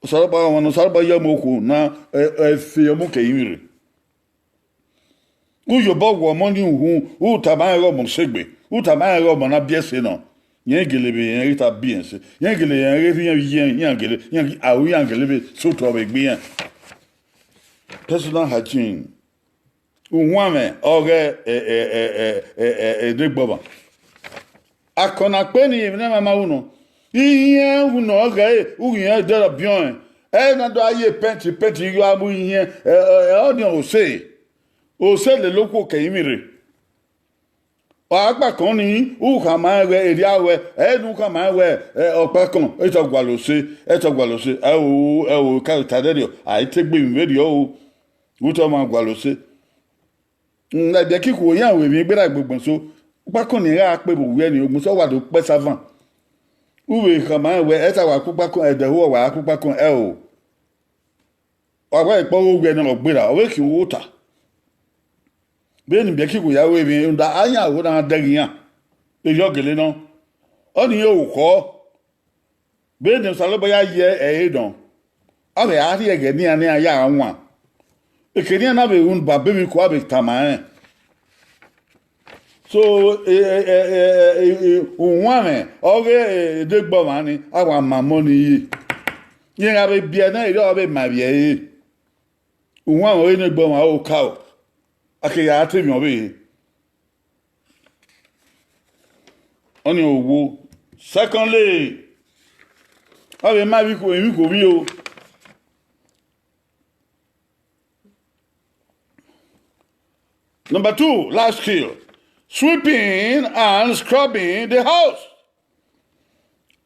Osanobua, ọmwa ne Osanobua ye ọmọ okhuo na, ẹ, ẹfe ọmọ ke rinmwi rre. U ye obọ wẹ ọmọ ni uhunmwu, u tama rẹn ghe ọmọ sẹ egbe, u tama rẹn ghe ọmọ na biẹ ẹse nọ. Rẹn gele vbe rẹn ghi ta biẹ ẹse, rẹn gele rẹn ghe rhiẹn vbe iye, iran gele, iran ghi, aro iran gele vbe sẹ otọ vbe egbe iran. Personal hygiene. Uwanmwẹ ọghe, e, e, edegbọmwa. Akọn na kpe ni emwi ne ma ma ru nọ. Ihiẹn ru nọ ọghe ẹre, u ghi rẹn dẹrọ biọn rẹn. Ẹ na do a ye pẹnti, pẹnti ghi a mu ihiẹn, ẹ, ẹ, ẹ, ọnii ose. Ose lele okhuo ke rinmwi rre. Ọ gha kpakọn ni, u khama rẹn wẹ, erriọ wẹ, ẹ ne u khama rẹn wẹ, ẹ, ọkpakọn, etọ gualọ ose, etọ gualọ ose, ẹ o, ẹ o, ka ta dẹrriọ, a i te gbe emwi vberriọ o, utọ ma gualọ ose. Ladian ke ikhuo iran ru emwi gberra gbegbe so, ọkpakọn ni gha kpe vbe uwẹ ni, ogbẹn so wa do kpẹ savan. U vbe khama rẹn wẹ, ẹ ta wa ku ọkpakọn, ẹdẹ ho wa ku ọkpakọn, ẹ o. Wa gha kpọ ghe owiẹ ne ọ gberra, ọ vbe khian ota. Vbene ibiẹki ikhuo ya ru emwi rhunmwuda a yan aro na dẹghe iran, erriọ gele nọ. Ọnii ọre orukhọ. Vbene Osanobua ya ye ẹre nọ, a vbe a rhie ẹghẹ ne iran, ne iran ya wan. Eke ne iran na vbe ru ba bemwi ko, a vbe tama rẹn. So, e, e, e, e, e, e, uwanmwẹ ọghe, e, edegbọmwa ni, a wa ma ọmọ ni yi. Rẹn gha vbe biẹ nẹ, erriọ ọ vbe ma vbiẹ ẹre. Uwanmwẹ ọghe edegbọmwa ọre okaro, a kegha te emwi ọvbehe. Ọnii owo. Secondly, ọ vbe ma emwi ikhuo, emwi ikhuo vbi o. Number two, life skill. Sweeping and scrubbing the house.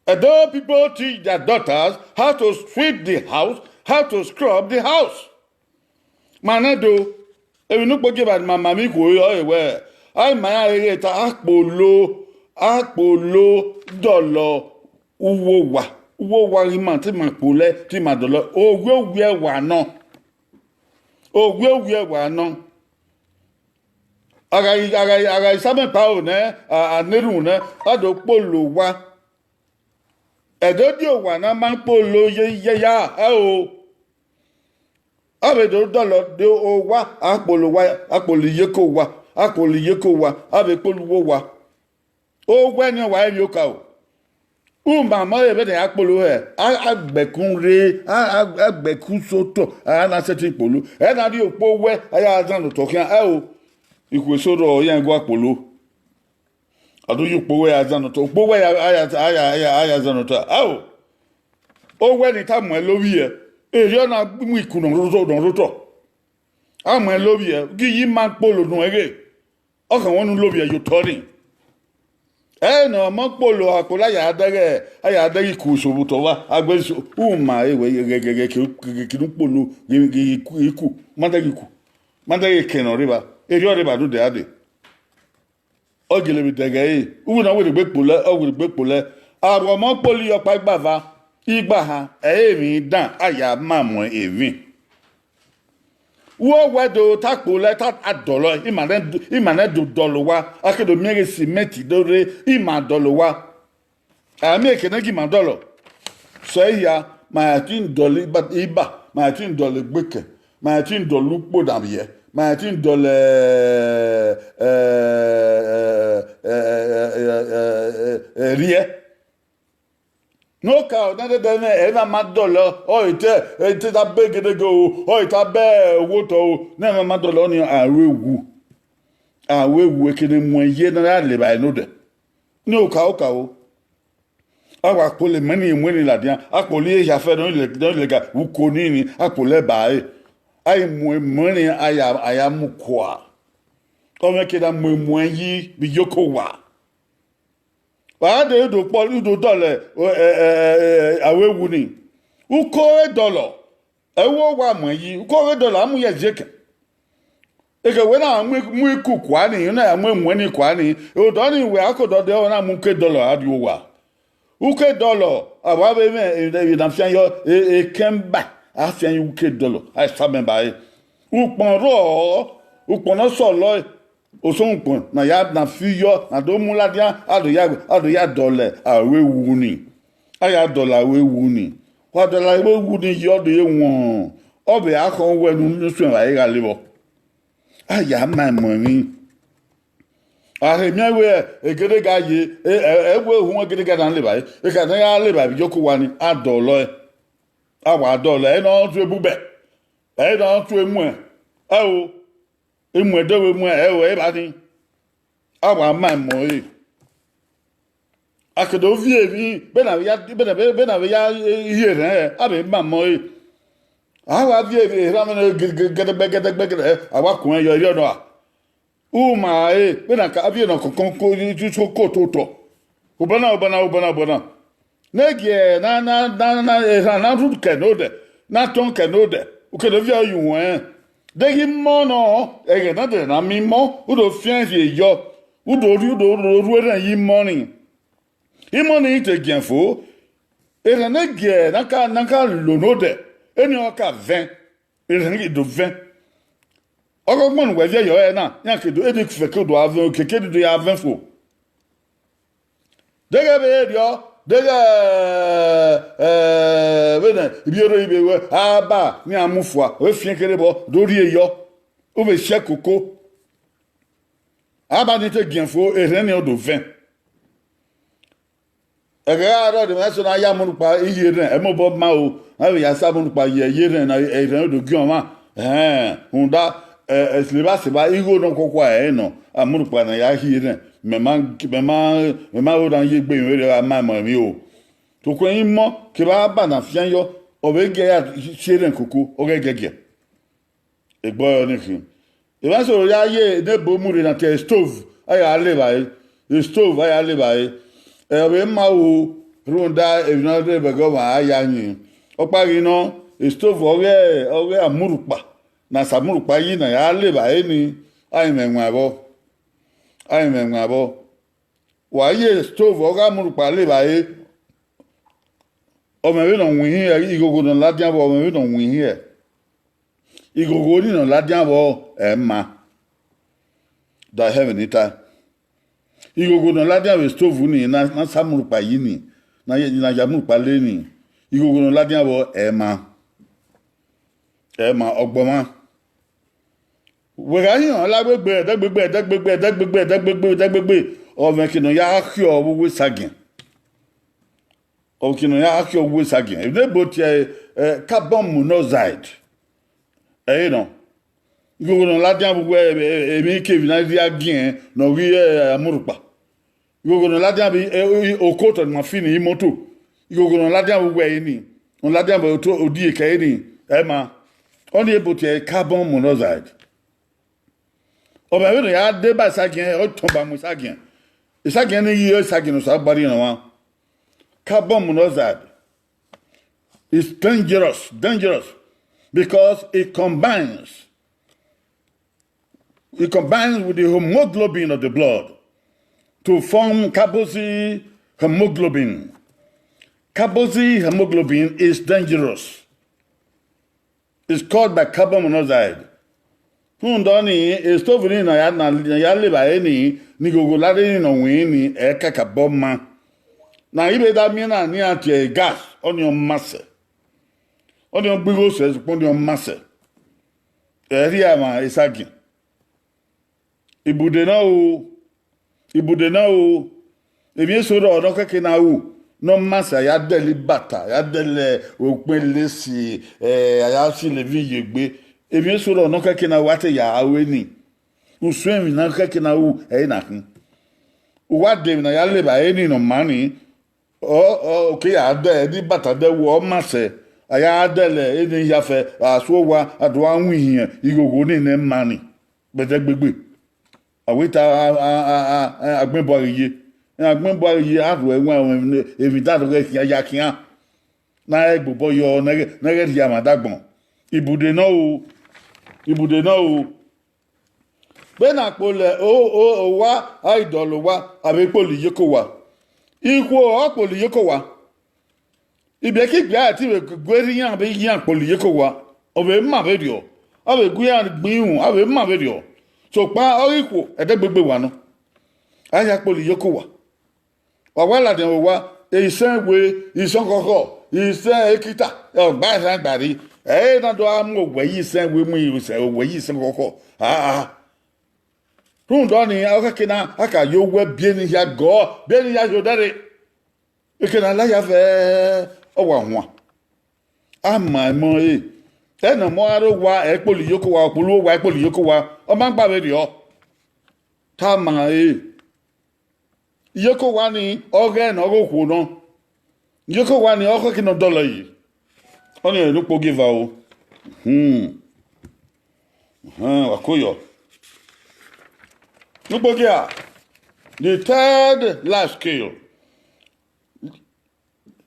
Edo people teach their daughters how to sweep the house, how to scrub the house. Ma nẹ do, emwi ne ukpogieva ma ma emwi ikhuo ọre wẹ, a i ma iran rere ta akpolo, akpolo dọlọ uwu owa, uwu owa ghi ma te ima kpolẹ, te ima dọlọ, owiẹ owiẹ wa nọ. Owiẹ owiẹ wa nọ. A gha, a gha, a gha samẹ kpao nẹ, a, a na erhunmwu nẹ, a do kpolo owa. Ẹdẹ ọ dia owa ne a ma kpolo ye, ye ya, ẹo. A vbe do dọlọ de owa, a kpolo owa, a kpolo iyeke owa, a kpolo iyeke owa, a vbe kpolo uwu owa. Owẹ ni ọ wa emwi okaro. U ma ma re vbene a kpolo hẹ, a, a gbẹkun rre, a, a, a gbẹkun sotọ, a na sẹtin kpolo. Ẹ na rhie okpowẹ, a ya zan otọ khian, ẹo, ikhuo eso rrọọ, iran gua kpolo. A do ye okpowẹ ya zan otọ, okpowẹ ya, a ya, a ya, a ya, a ya zan otọ, ẹo. Owẹ ni ta muẹn lovbiẹ, erriọ na mu iku nọ rotọ, nọ rotọ. A muẹn lovbiẹ, gi yi ma kpolo nuẹn ghe. Ọ khẹ wọn ne u lovbiẹ ye otọ nii. Ẹ ne ọ ma kpolo akpolo, a ya dẹghe, a ya dẹghe iku eso vbe otọ vba, a gbe eso, u ma re wẹ ghẹ, ghẹ, ghẹ, ghẹ, ghẹ, ghẹ, ghẹ ne u kpolo, ghẹ, ghẹ, ghẹ, iku, iku, ma dẹghe iku, ma dẹghe ekẹn ne ọ rre evba, erriọ rre evba do dẹ a dee. Ọ gele vbe dẹghe ẹre, uwẹ ne ọ werriegbe kpolẹ, ọ werriegbe kpolẹ. Avbe ọmọ kpolo iyọkpa igbava, igbaha, ẹ i re emwi dan, a ya ma mu emwi. Uwẹ do ta kpolẹ, ta a dọlọ, ima nẹ, ima nẹ do dọlọ owa, a ke do miẹn ghe simẹnti do rre, ima dọlọ owa. A miẹn ekene gi ima dọlọ. Sẹ hia, ma ya tin dọlọ iba, iba, ma ya tin dọlọ egbekẹ, ma ya tin dọlọ ukpo davbiẹ, ma ya tin dọlọ, ẹ, ẹ, ẹ, rhiẹ. Ne okaro ne dẹdẹ mwẹ, ẹ i na ma dọlọ, ọ i te, ẹ i te ta bẹ gedege o, ọ i ta bẹ owotọ o, ne ẹ ma ma dọlọ, ọnii a ru ewu. A ru ewu, ekene muẹn ye ne a ya levba ẹre ne odẹ. Ne okaro, okaro. A wa kpolo emọ ni, emọ ni ladian, a kpolo ehia fẹ ne ọ lẹ, ne ọ lẹga uko nii ni, a kpolo ẹe ba ẹre. A i mu emọ ni, a ya, a ya mu kua. Ọ mwẹ ke na mu emọ yi vbe iyoko owa. Wa gha dee do kpọ, do dọlọ, ẹ, ẹ, ẹ, ẹ, aro ewu ni. Uko re dọlọ, ẹ wo wa muẹn yi, uko re dọlọ, a mu ye ẹziẹkẹ. Eke wẹ na mu, mu iku kua ni, na ya mu emuẹn ni kua ni, odọ ni wẹ a ke odọ dee, ọ na mu uke dọlọ a rrie owa. Uke dọlọ, a wa vbe mwẹ emwi ne a fian yọ, e, ekẹn ba, a fian ye uke dọlọ, a sa mẹ ba ẹre. Ukpọn rrọọ, ukpọn ne ọ sọlọe, osọmukpọn ne a ya na fi yọ, na do mu ladian, a do ya, a do ya dọlọ aro ewu ni. A ya dọlọ aro ewu ni. Wa dọlọ aro ewu ni yọ, ọ do ye wọn, ọ vbe a khọn wẹ ne unu suẹn vbe a i gha levbọ. A ya ma emọ emwi. A he miẹn wẹ egedege a ye, ẹ, ẹ, ẹ wẹ uhunmwu egedege a na levba ẹre, ekhọe ne a ya levba vbe iyoko owa ni, a dọlọ ẹe. A wa dọlọ ẹe, ẹ i nọ tu ebubẹ, ẹ i nọ tu emuẹn, ẹo, emuẹn do vbe muẹn, ẹo, evba ni. A wa ma emọ ẹre. A ke do viọ emwi, vbene a vbe ya, vbene, vbene a vbe ya, eh, hie erhẹn, a vbe ma emọ ẹre. A wa viọ emwi, erhan mwẹ ne gẹdẹgbẹ, gẹdẹgbẹ, gẹdẹgbẹ, a wa kun ẹn yọ, erriọ nọ a. U ma re, vbene a ka viọ ne ọkọnkọn ko, ko, ko, ko otọ. Obọ na, obọ na, obọ na, obọ na. Ne gie na, na, na, na, erhan na rhurhu kẹ ne odẹ, na tọn kẹ ne odẹ, u ke do viọ ye uwẹn. Deghẹ imọ nọ, ẹghẹ na dẹ na miẹn imọ, u do fian rhie yọ, u do rhie, u do, u do rhie erhẹn ye imọ ni. Imọ ni te giẹn fo, erhẹn ne gie na ka, na ka lo ne odẹ, eni ọ ka vẹn, erhẹn ni do vẹn. Ọghe ọgbọn ne uwẹ viẹ yọ ẹre na, iran ke do, eni fẹ ke do a vẹn, okiekie ni do ya vẹn fo. Deghẹ vbe erriọ, deghẹ, ẹ, vbene ivbiorre ivbe ruẹ, aba ne iran mu fua, ọ vbe fian kherhe vbọ, do rhie yọ, u vbe si ẹe koko. Aba ni te giẹn fo, erhẹn ni ọ do vẹn. Ẹghẹ gha rrọọ, emwa eso na ya mu rhukpa iye erhẹn, ẹ mobọ ma o, a vbe ya sa mu rhukpa ye iye erhẹn na, erhẹn do giẹn ọmwa. Ẹhẹn, rhunmwuda, ẹ, ẹ, seba seba, igho nọ khuakhua ẹre nọ, a mu rhukpa na ya hie erhẹn, mẹ ma, mẹ ma, mẹ ma ho na ye egbe emwi vberriọ gha ma emọ emwi o. Sokpan imọ kevbe aba na fian yọ, ọ vbe gie ya si erhẹn koko, ọ ghẹ giẹgiẹ. Egbe ọre ọnii khin. Emwa eso ya ye ne ebo mu rre na tie stove, a ya levba ẹre. Stove, a ya levba ẹre. Ẹ, ọ vbe ma ru, rhunmwuda emwi ne ọ rre vbe ẹghẹ ọmwa a ya yin. Ọkpa ghi nọ, stove ọghe, ọghe amurhukpa, ne a sa amurhukpa yi ne a ya levba ẹre ni, a i mwẹ ẹwaẹn vbọ. A i mwẹ ẹwaẹn vbọ. Wa ye stove ọ gha mu rhukpa levba ẹre, ọ mwẹ vbene ọ winhin, ighogho ne ọ ladian vbọ, ọ mwẹ vbene ọ winhin. Ighogho ni ne ọ ladian vbọ, ẹ ma. da ẹmwẹ ni ta. Ighogho ne ọ ladian vbe stove ni, na, na sa mu rhukpa yi ni, na ya, na ya mu rhukpa le ni. Ighogho ne ọ ladian vbọ, ẹ ma. Ẹ ma, ọgbọ mwa. Wẹ gha hiọn la gbegbe, ẹdẹgbegbe, ẹdẹgbegbe, ẹdẹgbegbe, ẹdẹgbegbe, ẹdẹgbegbe, ọ mwẹ eke ne ọ ya khiọ vbe uwu esagiẹn. Ọ mwẹ eke ne ọ ya khiọ vbe uwu esagiẹn. Emwi ne ebo tie, eh, carbon monoxide. Ẹ i re nọ. Ighogho ne ọ ladian vbe uwu, eh, eh, emwi kevbe ne a rhie agiẹn ne ọ ghi, eh, amurhukpa. Ighogho ne ọ ladian vbe, eh, eh, okotọ ne ima fi ni, imoto. Ighogho ne ọ ladian vbe uwu ẹre ni. Ọ ladian vbe otọ odieke ẹre ni. Ẹ ma. Ọnii ebo tie carbon monoxide. Ọ ma vbene ọ ya deba esagiẹn, ọ tọn ba mu esagiẹn. Esagiẹn ni ghi re esagiẹn ne Osanobua rhie ne ọmwa. Carbon monoxide is dangerous, dangerous, because it combines, it combines with the hemoglobin of the blood to form carboxy hemoglobin. Carboxy hemoglobin is dangerous. It's caused by carbon monoxide. Rhunmwuda ọnii, stove ni ne a ya, ne a ya le evbare ni, ne ighogho la rre ni ne ọ winrin ni, ẹ kakabọ ma. Ne a ghi vbe da miẹn na ne iran tie gas, ọnii ọ ma sẹ. Ọnii ọ gbe igho sẹ, sokpan ọnii ọ ma sẹ. Ẹ rhie emwa esagiẹn. Ibude na o, ibude na o, emwi eso rrọọ ne ọ khẹke na ru, ne ọ ma sẹ, a ya dẹlẹ ibata, a ya dẹlẹ ukpọn lesi, eh, a ya si levin ye egbe. Emwi eso rrọọ ne ọ khẹke na ru, a te ya ru eni. Usun emwi ne ọ khẹke na ru, ẹ i re na khin. U wa de emwi ne a ya le evbare ni ne ọ ma ni, ọ, ọ, ọ ke ya dẹ, ẹdẹ ibata dẹ wu, ọ ma sẹ, a ya dẹlẹ eni hia fẹ, a suo owa, a do gha wu ihiẹn, ighogho ni ne ma ni. Vbe ẹdẹgbegbe. A wẹ te a, a, a, a, a, agbẹn bua ghi ye. Agbẹn bua ghi ye, a rhuẹ ẹwaẹn emwi da rhọghẹ khian ya khian. Ne a ghẹ gbobọ yọ, ne ghẹ, ne ghẹ rhie amwa dagbọn. Ibude nọ o, ibude nọ o. Vbene a kpolo o, o, owa, a i dọlọ owa, a vbe kpolo iyeke owa. Ikhuo ọ kpolo iyeke owa. Ibiẹka igbia ẹtin vbe gu erha iran vbe yan kpolo iyeke owa, ọ vbe ma vberriọ, ọ vbe gu iran gbe irun, a vbe ma vberriọ. Sokpan ọghe ikhuo, ẹdẹgbegbe wa nọ. A ya kpolo iyeke owa. Wa wa ladian vbe owa, isẹn we, isẹn khọkhọ, isẹn ekita, ọ gba erhan gba rre. Ẹ i re na do gha mu owẹ ye isẹn we, mu owẹ ye isẹn khọkhọ. Aa. Rhunmwuda ọnii, ọ khẹke na, a ka ye owẹ biẹ eni hia gọọ, biẹ eni hia ye odẹ rre. Eke ne a la ya vẹ, ọ wa huan. A ma emọ ẹre. Ẹna ọmọ a rre owa, ẹ kpolo iyeke owa, ọ kpolo owa, ẹ kpolo iyeke owa, ọ ma gba vberriọ. Te a ma ẹre. Iyeke owa ni, ọ ghẹ ne ọ ghe okhuo nọ. Iyeke owa ni, ọ khẹke ne ọ dọlọ yi. Ọnii ọre ne ukpogieva o. Hmm. Uhẹn, wa ko yọ. Ukpogia, the third life skill.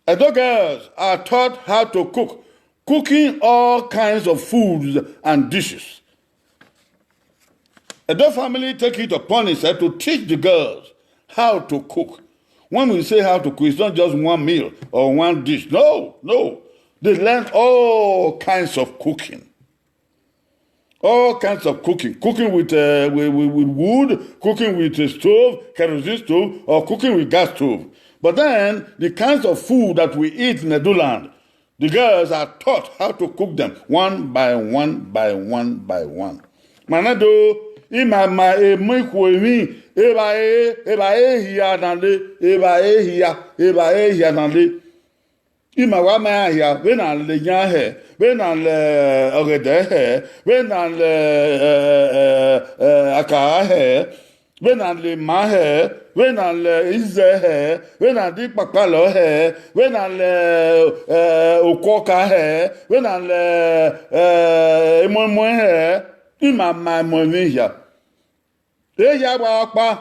Edo girls are taught how to cook, cooking all kinds of foods and dishes. Edo family take it upon itself to teach the girls how to cook. When we say how to cook, it's not just one meal or one dish. No, no. They learn all kinds of cooking. All kinds of cooking. Cooking with, uh, with, with, with wood, cooking with a stove, kerosene stove, or cooking with gas stove. But then, the kinds of food that we eat in Eduland, the girls are taught how to cook them one by one by one by one. Manado, ima ma emọ ikhuo emwi, evbare, evbare hia na le, evbare hia, evbare hia na le. Ima wa ma iran hia, vbene a le eyan hẹ, vbene a le ọghẹdẹ hẹ, vbene a le, eh, eh, eh, akara hẹ, vbene a le ima hẹ, vbene a le izẹ hẹ, vbene a le ikpakpalọ hẹ, vbene a le, eh, okuọka hẹ, vbene a le, eh, emoẹmoẹ hẹ, ima ma emọ emwi hia. Ehia wa ọkpa.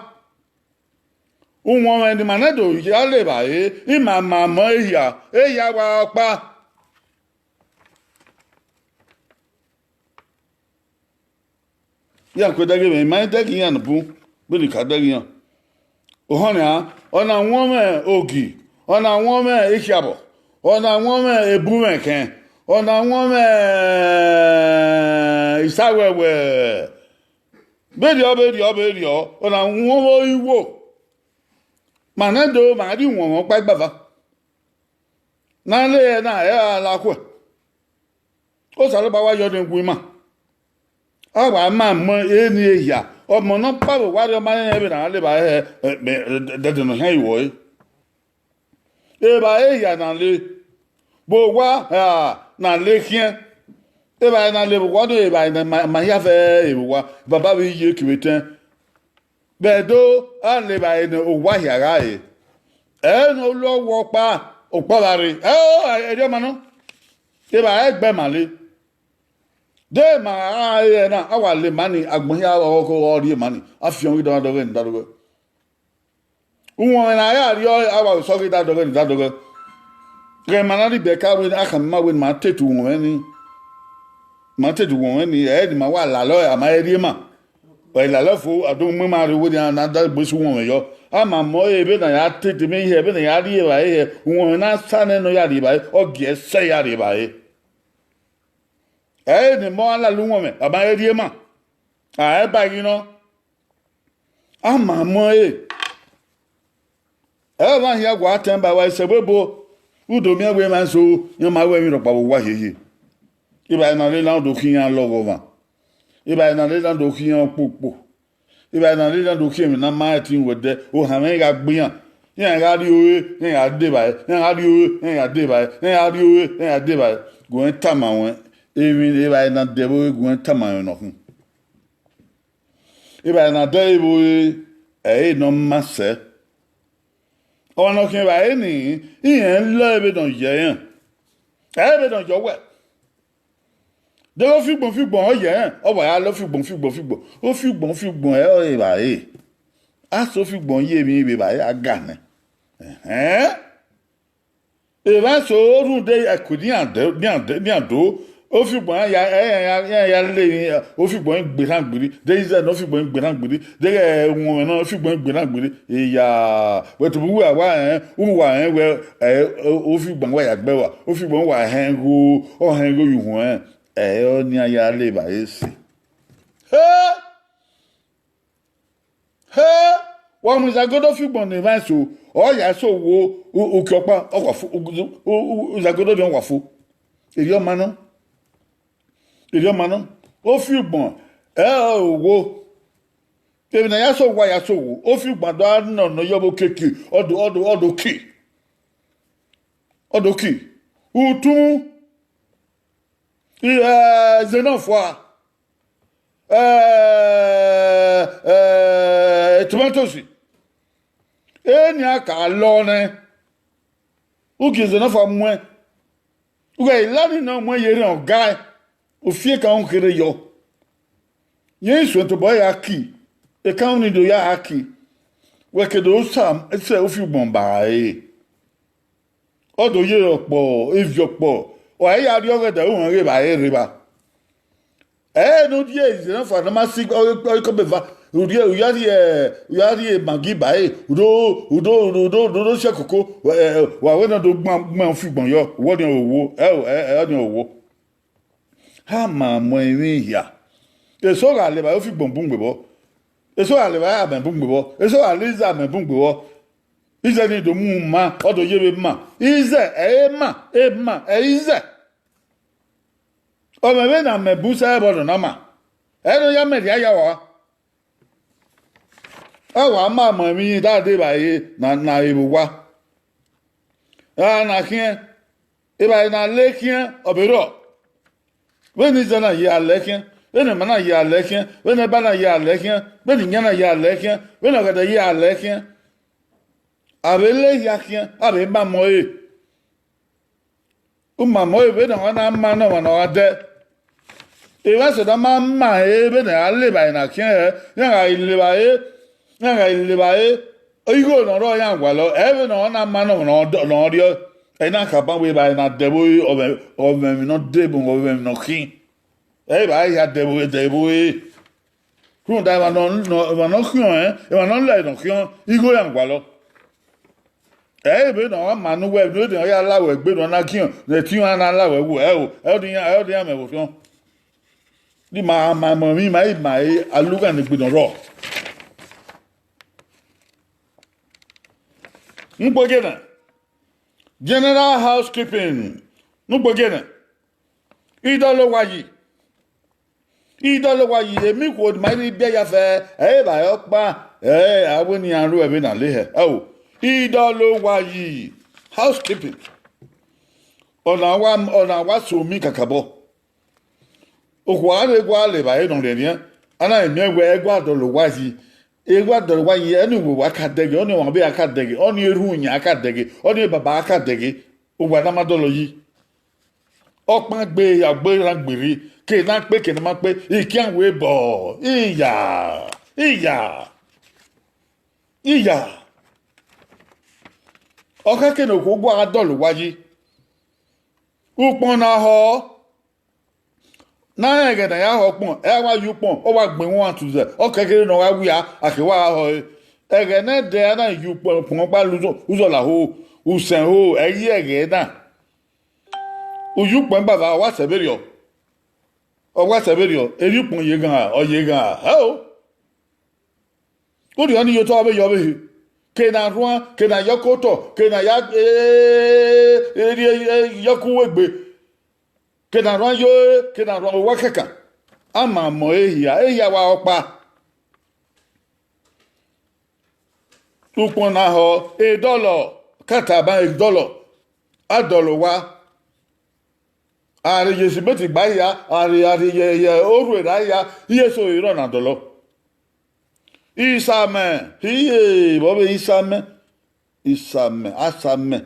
Uwọnmwẹ ne ima nẹ do ya le evbare, ima ma emọ ehia, ehia wa ọkpa. Iran ku ẹdẹghe mwẹ, ima i dẹghe iran ne bun, vbene I ka dẹghe iran. Ohọ nian, ọ na wọn mwẹ ogi, ọ na wọn mwẹ ikhiabọ, ọ na wọn mwẹ ebumwẹkẹn, ọ na wọn mwẹ isawẹwẹ. Vberriọ, vberriọ, vberriọ, ọna wọn vbe igho. Ma nẹ do, ma rhie uwọnmwẹ ọkpa igbava. Ne a le ẹre na, ẹ ra la khuẹ. Osanobua wa yọ ne gu ima. A wa ma mọ eni ehia, ọmọ ne ọ kpa vbe owa rriọ ma rẹn vbe ne a le evbare hẹ, ẹ, ẹ, ẹdẹdẹ ne ọ khian vbe ẹre. Evbare ehia na le vbe owa, a, na le khian. Evbare na le vbe owa, evbare na ma, ma hia fẹ vbe owa, baba vbe iye kevbe etẹn. Vbe Ẹdo, a le evbare ne owa hia gha re. Ẹ ne ọ lu ọwọ ọkpa, ọkpa gha rre. Ẹ o, erriọ ma nọ. Evbare ẹgbẹ ma le. De ma gha re na, a wa le ma ni, agbọn hia ọghọghọ rrie ma ni, a fiọn ghi dọghe dọghe ni dadọghe. Uwọnmwẹ ne a ya rriọ, a wa vbe sọ ghi dadọghe ni dadọghe. Ghẹ ma na rhie bẹka wẹ, a khama ima wẹ ne ma tete uwọnmwẹ ni. Ma tete uwọnmwẹ ni, ẹ ne ima wa lalọ, a ma rhie ma. Ọ lalọ fo, a do mu ima rre, wẹ ne a na da egbe sẹ uwọnmwẹ yọ. A ma mọ ẹre, vbene a ya tete emwi hẹ, vbene a ya rhie evbare hẹ, uwọnmwẹ ne a sa nẹ ne ọ ya rhie evbare, ọ gie ẹsẹ ya rhie evbare. Ẹ i re ne emọ a lele uwọnmwẹ, a ma rhie ma. A i ba ghi nọ. A ma mọ ẹre. Ẹ i re ọmwa hia wa tẹn ba wa sẹ vbe ebo, u do miẹn wẹ emwa eso, iran ma ru ẹmwẹ rhọkpa vbe owa hiehie. Evbare na rre na do khian lọghọ ọmwa. Evbare na rre na do khian kpokpo. Evbare na rre na do khian emwi ne a ma ẹtin wẹ dẹ, ohanmwẹ gha gbe iran. Iran gha rrie ore, iran gha dee evbare, iran gha rrie ore, iran gha dee evbare, iran gha rrie ore, iran gha dee evbare. Gu ẹn tama ruẹn, emwi evbare na dẹ vbe ore, gu ẹn tama ruẹn ne ọ khin. Evbare na dẹ vbe ore, ẹ i re ne ọ ma sẹ. Ọmwa ne ọ khian evbare ni, irẹn lọ vbene ọ yẹ rẹn, ẹ i re vbene ọ yẹ uwẹ. Deghẹ ofiugbọn ofiugbọn ọ yẹ rẹn, ọ wa ya lọ ofiugbọn ofiugbọn ofiugbọn. Ofiugbọn ofiugbọn ẹre ọre evbare. A sẹ ofiugbọn ye emwi vbe evbare a ga nẹ. Ẹhẹn. Evba eso rhunmwuda ẹko ne iran dẹ, ne iran dẹ, ne iran do, ofiugbọn iran ya, iran ya, iran ya le emwi, ofiugbọn gbe erhan gbiri, deghẹ izẹ ne ofiugbọn gbe erhan gbiri, deghẹ uwọnmwẹ ne ofiugbọn gbe erhan gbiri. Eya, wẹ tobọ uwa wa rẹn, uwa rẹn wẹ, ẹ, ofiugbọn wa ya gbe ẹe wa, ofiugbọn wa hẹn igho, ọ hẹn igho ye uhuẹn, ẹ, ọnii iran ya le evbare ẹse. He! He! Wa mu izagodo fi ugbọn ne emwa eso, ọ ya eso wo u-, uki ọkpa, ọ wa fo, u-, u-, u-, izagodo ni ọ wa fo. Erriọ ma nọ. Erriọ ma nọ. Ofi ugbọn, ẹ, ọ wo. Emwi ne a ya so wa ya so wo. Ofi ugbọn do a nọ nọ yọ vbe okiekie, ọ do, ọ do, ọ do ki. Ọ do ki. Utunmwu, I, eh, Zenọfua, eh, eh, Tomatoes. Eni a ka lọ nẹ, u gie Zenọfua muẹn. U ghẹ i la ni nọ muẹn ye erhan ọgae, u fi ekan unu kherhe yọ. Yẹn i suẹn tobọ ya ki, ekan unu ni do ya gha ki. Wẹ ke do sa sẹ ofi ugbọn ba ẹre. Ọ do ye ọkpọ, evi ọkpọ, ọ ya rrie ọghẹdẹ, u họn ghe evbare rre evba. Ẹ ne u rhie Zenọfua ne ọ ma si ọkọbeva, u rhie, u ya rhie, u ya rhie Maggi ba ẹre, u do, u do, u do, u do, u do si ẹkoko, ẹ, ẹ, wa wẹ ne ọ do gban, gban ofi ugbọn yọ, wẹ ọnii ọre owo, ẹ o, ẹ, ẹ, ọnii ọre owo. A ma mu emwi hia. Eso gha le evbare ofi ugbọn bun gbe vbọ. Eso gha le evbare amẹ bun gbe vbọ. Eso gha le izẹ amẹ bun gbe vbọ. Izẹ ni do mu ma, ọ do ye vbe ma. Izẹ, ẹ i re ma, e ma, ẹ i re izẹ. Ọ mwẹ vbene amẹ bun sẹ ẹvbo nọ na ma. Ẹ i re ọ ya mẹ rhie ya wa. A wa ma mu emwi dade evbare na, na re vbe owa. Ra na khian, evbare na le khian, ọ be rrọọ. Vbene izẹ na ye a lẹ khian, vbene ẹma na ye a lẹ khian, vbene ẹba na ye a lẹ khian, vbene iyan na ye a lẹ khian, vbene ọghẹdẹ ye a lẹ khian. A vbe le ehia khian, a vbe ma mọ ẹre. U ma mọ ẹre vbene ọ na ma ne ọmwa ne ọ gha dẹ. Emwa eso na ma ma ẹre vbene a le evbare na khian hẹ, iran gha le evbare, iran gha le evbare, igho ne ọ rrọọ iran gualọ, ẹ vbene ọ na ma ne ọmwa ne ọ dọ-, ne ọ rriọ. Ẹ i na khama wẹ evbare na dẹ vbe ore, ọ mwẹ, ọ mwẹ emwi ne ọ debun, ọ mwẹ emwi ne ọ khin. Ẹ i vbe a hia dẹ vbe ore, dẹ vbe ore. Rhunmwuda emwa ne ọ, ne ọ, emwa ne ọ khiọn rẹn, emwa ne ọ lẹ ne ọ khiọn, igho iran gualọ. Ẹ i re vbene ọ ma ne uwẹ, vbene ọ ya la wẹ egbe ne ọ na giọn, ne ẹtin ọnrẹn na la wẹ wu, ẹ o, ẹ ọnii iran, ẹ ọnii iran mwẹ vbe orhiọn. Ni ma ma emọ emwi ma i ma e alugha ne egbe nọ rrọọ. Ukpogiẹ na, general housekeeping, ne ukpogiẹ na, idọlọ owa yi. Idọlọ owa yi, emikhuo ne ma rhie biẹ ya fẹ, ẹ i vba re ọkpa, ẹ i a wẹ ne iran ru ẹvbo na le hẹ. Ẹo, idọlọ owa yi, housekeeping. Ọna wa, ọna wa so mi kakabọ. Okhuo a rre gua le evbare nọ rhiẹnrhiẹn, a na miẹn wẹ ẹguae dọlọ owa yi, ẹguae dọlọ owa yi, ọnii uwẹ wa ka dẹghe, ọnii ọmwa ọvbehe a ka dẹghe, ọnii erhunmwu yan a ka dẹghe, ọnii baba a ka dẹghe, owa na ma dọlọ yi. Ọkpan gbe ya gbe rhan gberri, ke na kpe ke ne ma kpe, ikian wẹ bọ, iya, iya, iya. Ọ khẹke ne okhuo gua gha dọlọ owa yi. Ukpọn na họ, na rẹn ẹghẹ ne a ya họ ukpọn, ẹ wa ya ukpọn, ọ wa gbẹn iwinna tuẹ, ọ kẹkẹre ne ọ gha wia, a ke wa gha họ ẹre. Ẹghẹ ne ẹdẹ a na ya ukpọn, ukpọn ọkpa la uzọ, uzọ la ho, usẹn ho, ẹ i re ẹghẹ na. U ya ukpọn gbava, ọ wa sẹ vberriọ, ọ wa sẹ vberriọ, erriọ ukpọn ye ghan, ọ ye ghan, ẹo. Urriọ ni ye otọ vbe yọ vbe ehe, ke na rhuan, ke na ya ọkọ otọ, ke na ya, eh, eh, eh, ya ọkọ uwegbe, ke na rhuan yo, ke na rhuan owa kẹkan. A ma mọ ehia, ehia wa ọkpa. Ukpọn na họ, edọlọ, kataban edọlọ, a dọlọ owa. A rhie ye simenti gba hia, a rhie, a rhie ye, ye orhu erha hia, iye eso ọre na dọlọ. Isamẹ, iye, vbe ọ vbe isamẹ, isamẹ, asamẹ,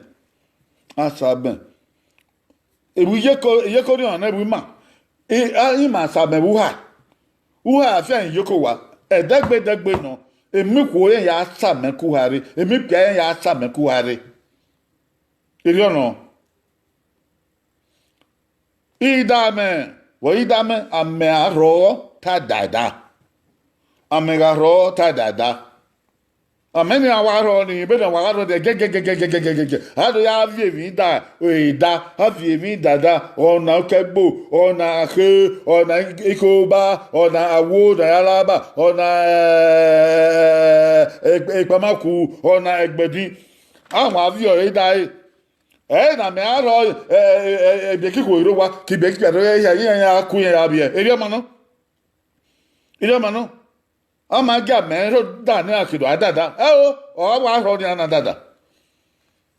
asamẹ. Evbi iyeke, iyeke orhiọn na, evbi ima, i, a, ima samẹ vbe uha, uha fian iyeke owa, ẹdẹgbe ẹdẹgbe nọ, emikhuo rẹn ya samẹ ke uha rre, emikpia rẹn ya samẹ ke uha rre. Erriọ nọ. Idamẹ, vbe idamẹ, amẹ a rhọ ta daida. Amẹ gha rhọ ta daida. Amẹ ni a wa rhọ ni, vbene a wa gha rhọ ni, gẹgẹgẹgẹgẹgẹgẹgẹ. A do ya viọ emwi da, eda, a viọ emwi dada, ọna ukẹgbo, ọna akhe, ọna ikoba, ọna awo, ọna alaba, ọna, eh, ekpamaku, ọna ẹgbẹdin. A wa viọ ẹre da ẹre. Ẹre ne amẹ a rhọ, eh, eh, eh, ibiẹkikhuo rre owa, ke ibiẹkikhuo rre owa, iran ya ku iran ya vbiẹ. Erriọ ma nọ. Erriọ ma nọ. A ma gie amẹ rhọ da ne a ke do a dada. Ẹo, ọ wa rhọ ne a na dada.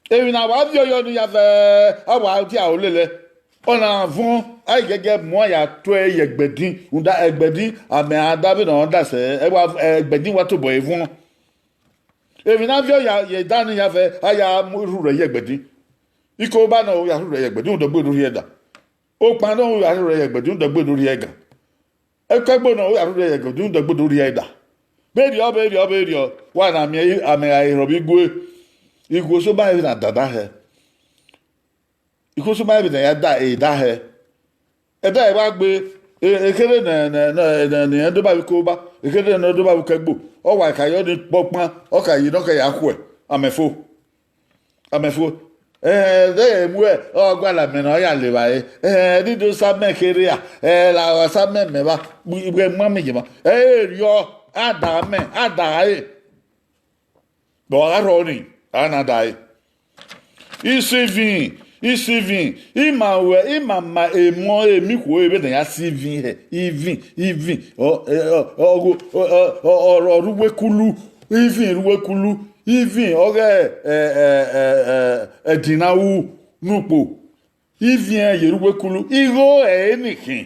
Emwi ne a wa viọ yọ ne iran vẹ, a wa dia olele. Ọna vuọn, a i gẹgẹ mu a ya tuẹ ye ẹgbẹdin, rhunmwuda ẹgbẹdin, amẹ a da vbene ọ da sẹ, ẹ wa, ẹgbẹdin wa tobọ ẹre vuọn. Emwi ne a viọ ya ye da ne iran vẹ, a ya mu rhurhẹ ye ẹgbẹdin. Ikoba nọ, u ya rhurhẹ ye ẹgbẹdin, u dọgbe do rhie ẹga. Okpan nọ, u ya rhurhẹ ye ẹgbẹdin, u dọgbe do rhie ẹga. Ẹkẹgbo nọ, u ya rhurhẹ ye ẹgbẹdin, u dọgbe do rhie ẹga. Vberriọ, vberriọ, vberriọ, wa na miẹn amẹ gha rhọ vbe igue. Igue so ba vbe na dada hẹ. Ikhuo so ma vbe ne ya da, e da hẹ. Ẹdẹ wa gbe, e, ekherhe ne, ne, ne, ne, ne irẹn do ba vbe ikoba, ekherhe ne ọ do ba vbe ukẹgbo, ọ wa ka yọ ni kpọkpan, ọ ka ye ne ọ ka ya khuẹ, amẹ fo, amẹ fo. Ẹhẹn, ẹdẹ ghẹ mu ẹ, ọ gualọ amẹ ne ọ ya levba ẹre, ẹhẹn, ne I do sa amẹ kherhe ra, ẹ, la ọ sa amẹ mẹ vba, iwẹ mu amẹ ye emwa, ẹ, erriọ, a da amẹ, a da ẹre. Vbe ọ gha rhọ ni, a na da ẹre. Isivin, isivin, ima ruẹ, ima ma emọ emikhuo vbene a ya sẹ ivin hẹ, ivin, ivin, ọ, ọ, ọ, ọ, ọ, ọ, ọ, ọ rre uwu ekulu, ivin rre uwu ekulu, ivin ọghe, ẹ, ẹ, ẹ, ẹ, ẹdin na ru ne ukpo, ivin ẹnrẹn ye rre uwu ekulu, igho ẹre ni khin.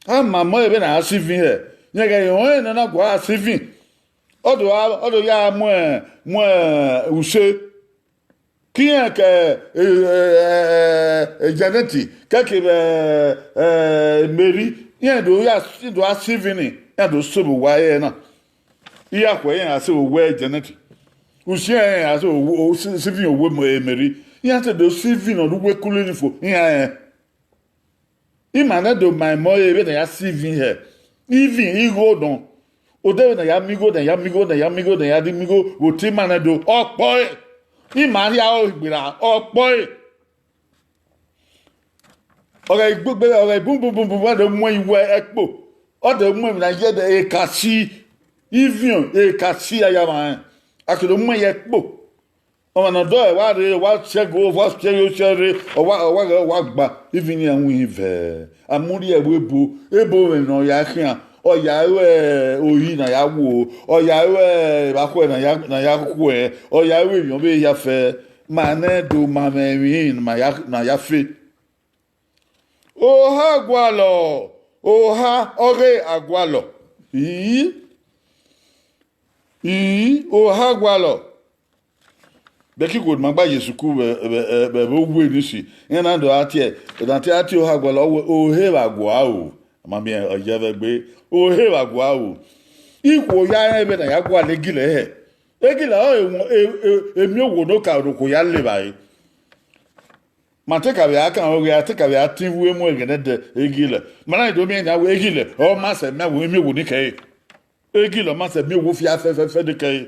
A ma mọ vbene a ya sẹ ivin hẹ, rẹn ghẹ rẹn ọnrẹn ne a na gua sẹ ivin, ọ do gha, ọ do ya mu, mu use. Ke irẹn ke, e, e, e, e, Janet, kẹkevbe, e, Mary, iran do ya, do gha sẹ ivin ni, iran do sẹ vbe owa ẹre na. Iyakhuẹ iran gha sẹ vbe owa Janet. Usiẹn iran gha sẹ vbe owa, sẹ, sẹ ivin owa Mary. Iran te do sẹ ivin ne ọ rre uwu ekulu ni fo, iran rẹn. Ima nẹ do ma emọ ẹre vbene a ya sẹ ivin hẹ, ivin igho nọ. Odẹ vbene a ya miẹn igho, ne a ya miẹn igho, ne a ya miẹn igho, ne a ya miẹn igho, vbe otọ ima nẹ do, ọ kpọe. Ima rhia ọre gberra, ọ kpọe. Ọ gha gbegbe, ọ gha bun bun bun bun, ọ do mu ẹn ye ẹkpo. Ọ do mu emwi na ye ẹdẹ, ekasi, iviọn, ekasi a ya mwa rẹn. A ke do mu ẹn ye ẹkpo. Ọmwa ne ọ dọe wa rre, wa siẹgo, wa siẹgo, siẹ rre, ọ wa, ọ wa ghẹ, ọ wa gba, ivin iran winhin vẹ. A mu rhie ẹvbo ebo, ebo mwẹ ne ọ ya khian, ọ ya ru ohi ne a ya wo, ọ ya ru evbakhuẹ ne a ya, ne a ya khuẹ, ọ ya ru emwi ọvbehe hia fẹ, ma nẹ do ma mwẹ emwi ne ma ya, ne a ya fe. Oha gualọ, oha ọghe agualọ. Ii, ii, oha gualọ. Bẹkẹ ikhuo ne ima gba ye sukuru vbe, vbe, vbe, vbe uwu ni si, iran na do a tie, na tie a tie oha gualọ, ọ wẹ, ohe vbe agua o. Ma miẹn ọ yẹ vbe egbe, ohe vbe agua o. Ikhuo ya rẹn vbene a ya gualọ egilẹ hẹ. Egilẹ ọrọre emiọnwo ne okaro ne okhuo ya le evbare. Ma te ka vbe a kan oghe, a te ka vbe a tin vbe mu ẹghẹ nẹdẹ egilẹ. Ma na do miẹn yan wẹ egilẹ, ọ ma sẹ miẹn wẹ emiọnwo ni kẹre. Egilẹ ọ ma sẹ miẹn owọ fia fẹfẹfẹ de kẹre.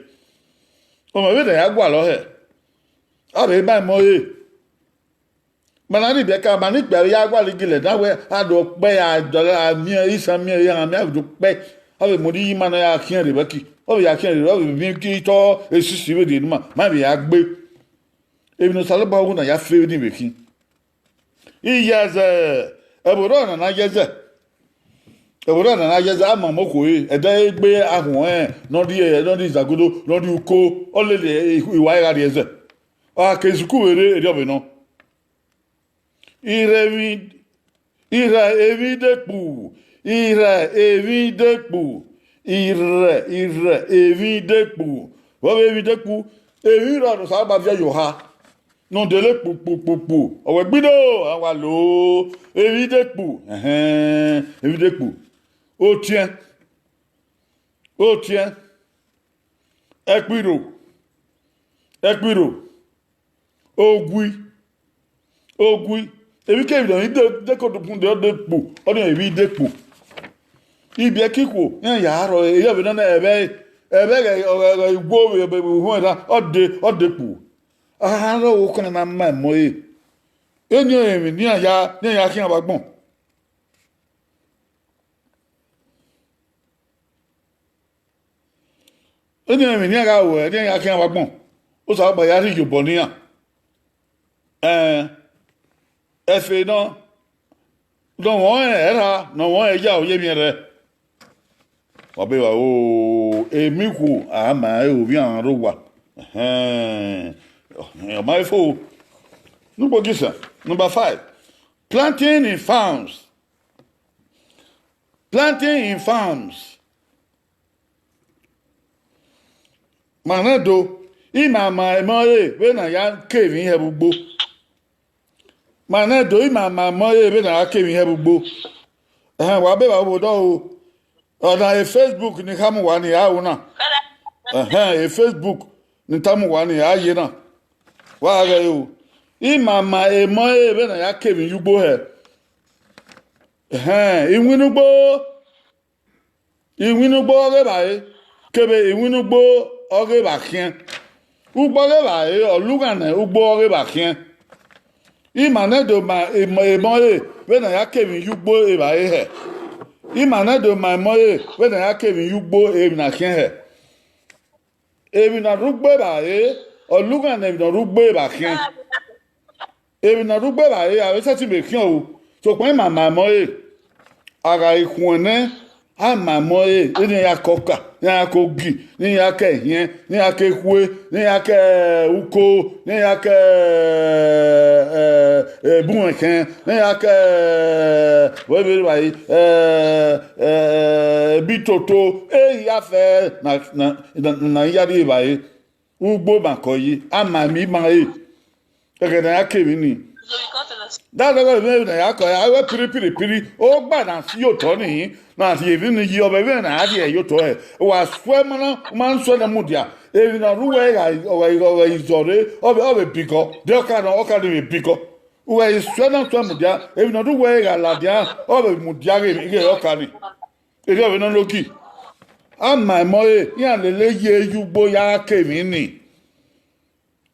Ọmọ vbene a ya gualọ hẹ, a vbe ma emọ re. Ma na rhie ibiẹka, ma ne ikpia ya gualọ igilẹ na wẹ a do kpẹ, a do a miẹn isan miẹn ehe, a miẹn a do kpẹ, a vbe mu ọdọ ima ne ọ ya khian rre vbe ẹki, ọ vbe ya khian rre, ọ vbe miẹn itọ esisi vbe rhie ne ima, ma vbe ya gbe. Emwi ne Osanobua wu na ya fe ni vbe khin. Iye ẹzẹ, ẹvbo rrọọ na na ye ẹzẹ. Ẹvbo rrọọ na na ye ẹzẹ, a ma ọmọ okhuo re, ẹdẹ egbe ahuọn rẹn ne ọ rhie, ne ọ rhie izagodo, ne ọ rhie uko, ọ lele iwa ẹre gha rrie ẹzẹ. Ọ gha ke sukuru vbe rre, erriọ vbe nọ. Irhẹ emwi, irhẹ emwi dekpu, irhẹ emwi dekpu, irhẹ, irhẹ emwi dekpu. Vbe ọvbehe emwi dekpu, emwi rrọọ ne Osanobua viọ ye oha, ne ọ dele kpu kpu kpu kpu, ọ wẹ gbido, a wa lo emwi dekpu, ẹhẹn, emwi dekpu. Otiẹn, otiẹn, ẹkpirro, ẹkpirro, ogui, ogui, emwikemwi ne ọ de, de ko dukun de, ọ de kpu, ọ de emwi de kpu. Ibiẹka ikhuo, iran ya rrọọ, erriọ vbe nọ na, ẹvbo, ẹvbo ẹghẹ, ẹghẹ, ẹghẹ igho vbe, vbe, vbe uhunmwu erha, ọ de, ọ de kpu. A rrọọ okhuo na ma emọ re. Eni ọrọre emwi ne iran ya, ne iran ya khian vbe agbọn. Eni ọrọre emwi ne iran gha ruẹ, ne iran ya khian vbe agbọn. Osanobua ya rhie iyobọ ne iran. Ẹn, ẹfe nọ, ne ọ mwẹ ọnrẹn ẹrha, ne ọ mwẹ ọnrẹn ya, ọ ye emwi ẹrrẹ. Wa be wa o, emikhuo a ma ẹre ovbi aran rre owa. Ẹhẹn, ọ ma fo. Nugbo gisa, number five. Planting in farms. Planting in farms. Ma nẹ do, ima ma emọ re vbene a ya ke emwi hẹ vbe ugbo. Ma nẹ do, ima ma emọ re vbene a ya ke emwi hẹ vbe ugbo. Ẹhẹn, wa be vbe abo dọ o. Ọna e Facebook ni khama uwa ni a ru na. Ẹhẹn, e Facebook ni tama uwa ni a ye na. Wa ghẹ o. Ima ma emọ re vbene a ya ke emwi ye ugbo hẹ. Ẹhẹn, iwinna ugbo, iwinna ugbo ọghe evbare, kevbe iwinna ugbo ọghe evba khian. Ugbo ọghe evbare, ọ lughan ne ugbo ọghe evba khian. Ima nẹ do ma emọ, emọ re vbene a ya ke emwi ye ugbo evbare hẹ. Ima nẹ do ma emọ re vbene a ya ke emwi ye ugbo emwi na khian hẹ. Emwi ne ọ rre ugbo evbare, ọ lughan ne emwi ne ọ rre ugbo evba khian. Emwi ne ọ rre ugbo evbare, a vbe sẹtin vbe khian o, sokpan ima ma emọ re. A gha ghi khuẹnnẹ, a ma emọ re, ne iran ya ke ọka, ne iran ya ke ogi, ne iran ya ke ẹhiẹn, ne iran ya ke ekhue, ne iran ya ke uko, ne iran ya ke, eh, eh, ebunmwẹkhẹn, ne iran ya ke, eh, vbe vbe vbe, eh, eh, ebi toto, ehia fẹ na, na, na, na ya rri evbare. Ugbo ma kọ yi, a ma emwi ma re. Ẹghẹ ne a ya ke emwi ni. Da dọghe vbe ne a ya kọ ya, ẹ wẹ piri, piri, piri. Ogba na si otọ ni, na rhie emwi ni yi, ọ vbe vbe na rhie ye otọ hẹ. Wa suẹ ma na, ma suẹ na mudia. Emwi ne ọ rre uwẹ gha, ọ gha, ọ gha izọ rre, ọ vbe, ọ vbe bigọ. De ọka nọ, ọka ni vbe bigọ. Uwẹ i suẹ na suẹ mudia, emwi ne ọ rre uwẹ gha ladian, ọ vbe mudia ghe, ghe ọka ni. Erriọ vbe nọ ne ogi. A ma emọ re, iran lele ye ye ugbo ya ke emwi ni.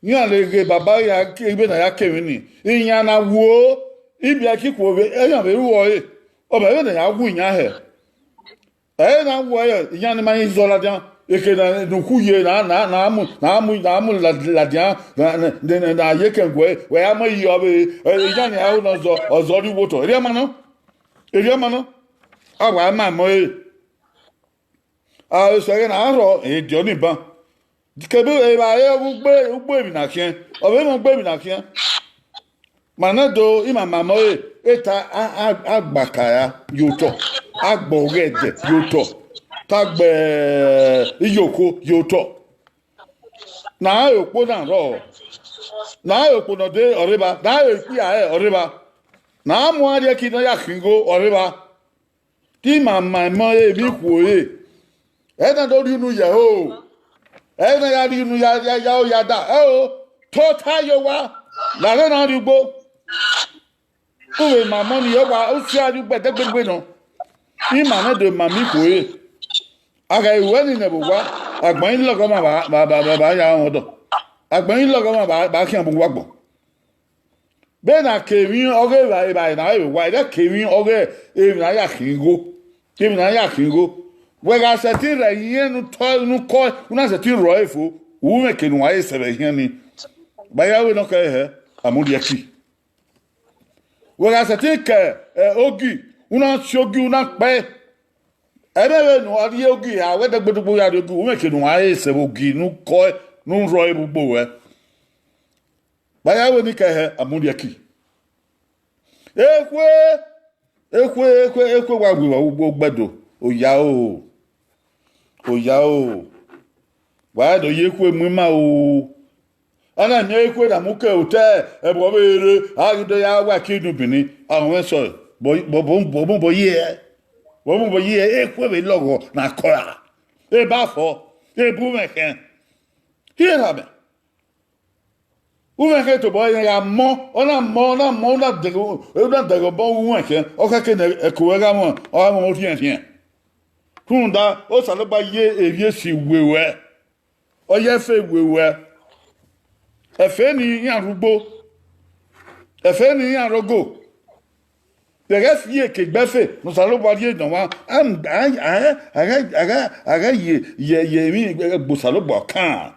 Iran lele baba ya ke, vbene a ya ke emwi ni. Iran na wuo, Ibiẹki khuo vbe, iran vbe ru ọre, ọ ma vbe ne a ya wu iran hẹ. Ẹ na wẹ iran ni ma i zọ ladian, eke na ne ukhu ye na, na, na mu, na mu, na mu la-, ladian, na, na, na, na ye kẹn guẹ, wẹ ya mu yi ọvbe, ẹ, iran ni aro na zọ, ọzọ rri uwu otọ. Erriọ ma nọ, erriọ ma nọ, a wa ma mọ ẹre. A sẹ ẹghẹ ne a rhọ ediọn ni ban. Kebe evbare ọghe ugbe, ugbe emwi na khian, ọ vbe mwẹ ugbe emwi na khian. Ma na do imamamọ ẹre, eta a, a, a gba kara ye otọ, a gba ọghẹdẹ ye otọ, ta gbe iyokho ye otọ. Na aro okpo na rrọọ, na aro okpo ne ọ de ọrre evba, na aro ikpia rẹ ọrre evba, na mu arriẹki ne ọ ya khin igho ọrre evba. Te ima ma emọ emwi ikhuo re, ẹ na do rhie unu ye ẹho, ẹ na ya rhie unu ya, ya, ya, ya da ẹho, tota ye owa, la rre na rrie ugbo. U vbe ma emọ ni ye owa, u si a rrie ugbo ẹdẹgbegbe nọ. Ima nẹ do ma emwi ikhuo re. A gha ru ẹre ni nẹ vbe owa, agbọn i lọghọ ọmwa vba, vba, vba, vba, vba ya rọnmwẹ ọdọ. Agbọn i lọghọ ọmwa vba, vba khian bu uwu agbọn. Vbene a ke emwi ọghe evbare na re vbe owa, ẹghẹ ke emwi ọghe emwi ne a ya khin igho, emwi ne a ya khin igho. Wẹ gha sẹtin rre ẹre ne u tọ, ne u kọe, u na sẹtin rrọọ ẹre fo, u mwẹ eke ne uwa re sẹ vbe ẹhiẹn ni. Vbe a ya wẹ ne ọ khẹ hẹ, a mu rhie ẹki. Wẹ gha sẹtin ke, ẹ, ogi, u na si ogi, u na kpẹe. Ẹmwẹ vbe ne uwa rrie ogi, a wẹ dẹgbodugbo ya rrie ogi, u mwẹ eke ne uwa re sẹ vbe ogi ne u kọe, ne u rrọọ ẹre vbe ugbo ruẹ. Vbe a ya wẹ ne I kẹ hẹ, a mu rhie ẹki. Ekhue, ekhue, ekhue, ekhue wa wi vbe ugbo gbẹdo, oya o, oya o, wa do ye ekhue mu ima o. A na miẹn ekhue na mu ke otọ ẹvbo vbe rre, a ghi do ya wa ẹki unu bini, a mwẹ sẹ, bọ, bọ, bọ, bọ, bọ, bọ ye, bọ, bọ, bọ ye, ekhue vbe lọghọ na kọ ra. Eba fọ, ebu mwẹ khẹn. Hiẹ ra mẹ. Uwẹ khe tobọ ẹre gha mọ, ọ na mọ, ọ na mọ, ọ na dẹghe, ọ na dẹghe obọ uwẹ khe, ọ khẹke ne ẹko ruẹ gha mọ, ọ gha mọ orhiẹnrhiẹn. Rhunmwuda, Osanobua ye evbi esi we ruẹ, ọ ye ẹfe we ruẹ. Ẹfe ni iran rre ugbo, ẹfe ni iran rre ogo. Ẹghẹ fi eke gbe ẹfe ne Osanobua rhie nọ ọmwa, a, a, a, a, a, a ghẹ ye, ye, ye emwi gbe Osanobua kan.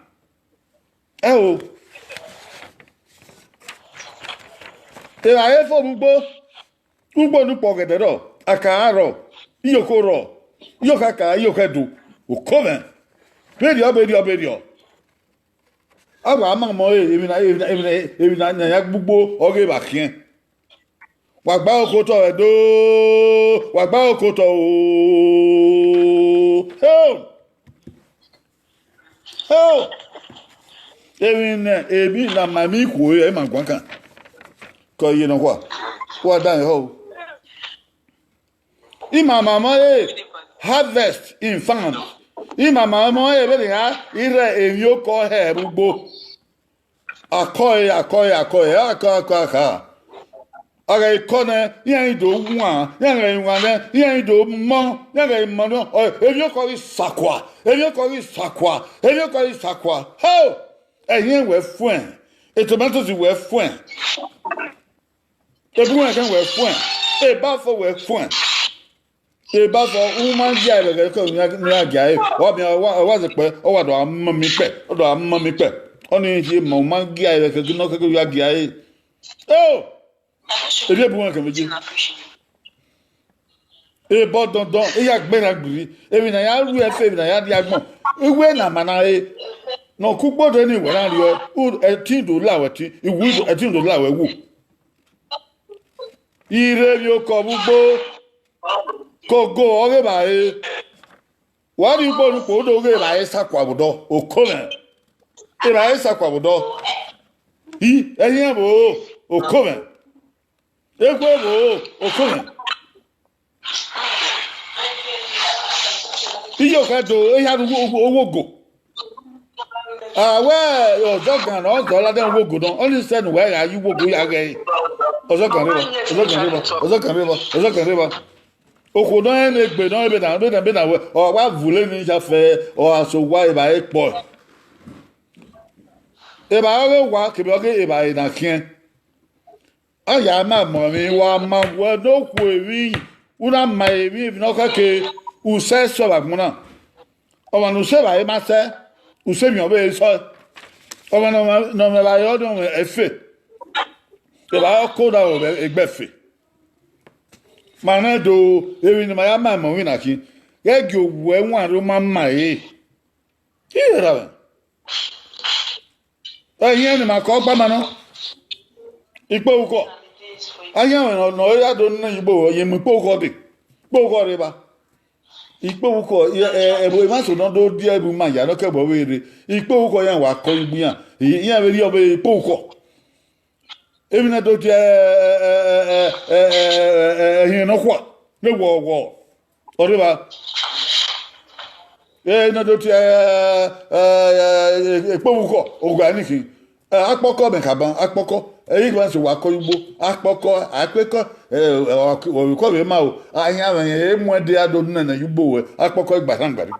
Ẹo, evbare fo vbe ugbo, ugbo ne ukpọn ọghẹdẹ rrọọ, akara rrọọ, iyokho rrọọ, iyokha ka, iyokha ẹdu, oko mwẹ, vberriọ, vberriọ, vberriọ. A wa ma mọ emwi na, emwi na, emwi na, emwi na, na ya gbe ugbo ọghe evba khiẹn. Wa gba okotọ ẹdo, wa gba okotọ o. Heo! Heo! Emwi ne, emwi na ma emwi ikhuo re, ima guan kan. Ke ọ ye nọkhua, wa danmwehọ o. Ima ma mọ re harvest in farm. Ima ma mọ re vbene a i rre emwiokọ hẹ vbe ugbo. Akọe, akọe, akọe, akọe, akọe, akha. A ghẹ kọ nẹ, iran i do wan, iran ghẹ wan nẹ, iran i do mọ, iran ghẹ mọ nẹ, ọ, emwiokọ ghi sakua, emwiokọ ghi sakua, emwiokọ ghi sakua. Ho! Ẹhiẹn wẹ fuẹn, tomatoes wẹ fuẹn, ebuẹn ẹkẹn wẹ fuẹn, ebafo wẹ fuẹn. Ebafo, u ma gia ẹvbo ẹghẹ ne u ya gia ẹre, ọ wa miẹn, ọ wa, ọ wa zẹ kpẹ, ọ wa do a ma mi kpẹ, ọ do a ma mi kpẹ. Ọnii rhie ma, u ma gia ẹvbo ẹghẹ ne ọ kẹkẹ ya gia ẹre. Eo! Erriọ ebuẹn ẹkẹn vbe ye. Ebọ dọndọn, iran gbe na gbirri, emwi ne a ya ru ẹfe, emwi ne a ya rrie agbọn, iwe na ma na re, ne ọ ku ugbo de ni wẹ na rriọ, u, ẹtin do la wẹ ẹtin, iwu do, ẹtin do la wẹ iwu. I rre emwiokọ vbe ugbo, ke ogo ọghe evbare. Wa rrie ugbo ne ukpo do ghe evbare sakua vbe odọ, oko mwẹ. Evbare sakua vbe odọ. I, ẹhiẹn vbo, oko mwẹ. Ekhue vbo, oko mwẹ. Iye okhẹ do, ehia rre uwu, uwu, uwu ogo. A wẹ ọzọgan ne ọ zọ ladian uwu ogo nọ, ọnii sẹ ne uwa gha ye uwu ogo ya ghẹ ẹre. Ọzọgan rre evba, ọzọgan rre evba, ọzọgan rre evba, ọzọgan rre evba. Okhuo nọ rẹn ne egbe nọ, vbene, vbene, vbene wẹ, ọ wa vule ni ya fẹ, ọ gha sẹ owa evbare kpọe. Evbare ọghe owa kevbe ọghe evbare na khiẹn. A ya ma emọ emwi, wa ma wẹ ne okhuo emwi, u na ma emwi, emwi ne ọ khẹke, u sẹ sẹ vbe agbọn na. Ọmwa ne u sẹ evbare ma sẹ, u sẹ emwi ọvbehe sẹ ọe. Ọmwa ne ọ mwẹ evbare ọnii, ọ mwẹ ẹfe, evbare ọko na vbe egbe ẹfe. Ma nẹ do, emwi ne ima ya ma emọ emwi na khin, ghẹ gie owẹ wanrẹn ma ma ẹre. Iye ra vẹ. Ẹhiẹn ne ima kọ gba ma nọ. Ikpẹvbukhọ. Ahianmwẹ ne ọ ya do nene iyugbo, ọ ye mu ikpẹvbukhọ dee. Ikpẹvbukhọ rre evba. Ikpẹvbukhọ, ẹvbo emwa eso ne ọ do die ẹvbo ima ya ne ọ ke ẹvbo ọvbehe rre. Ikpẹvbukhọ iran wa kọ iyugbo iran, iran vbe rhie ọvbehe ikpẹvbukhọ. Emwi ne do die ẹhiẹn nọkhua ne wọwọ, ọ rre evba. Emwi ne do tie ikpẹvbukhọ, oghua ni khin. Akpọkọ mẹ khama, akpọkọ, ẹ i ghi ma sẹ owa kọ ye ugbo, akpọkọ, akpekọ, ọvbokọ vbe ma o, ahianmwẹ rẹn e mu ẹdẹ a do nene ye ugbo wẹ, akpọkọ i gba rhan gbarri.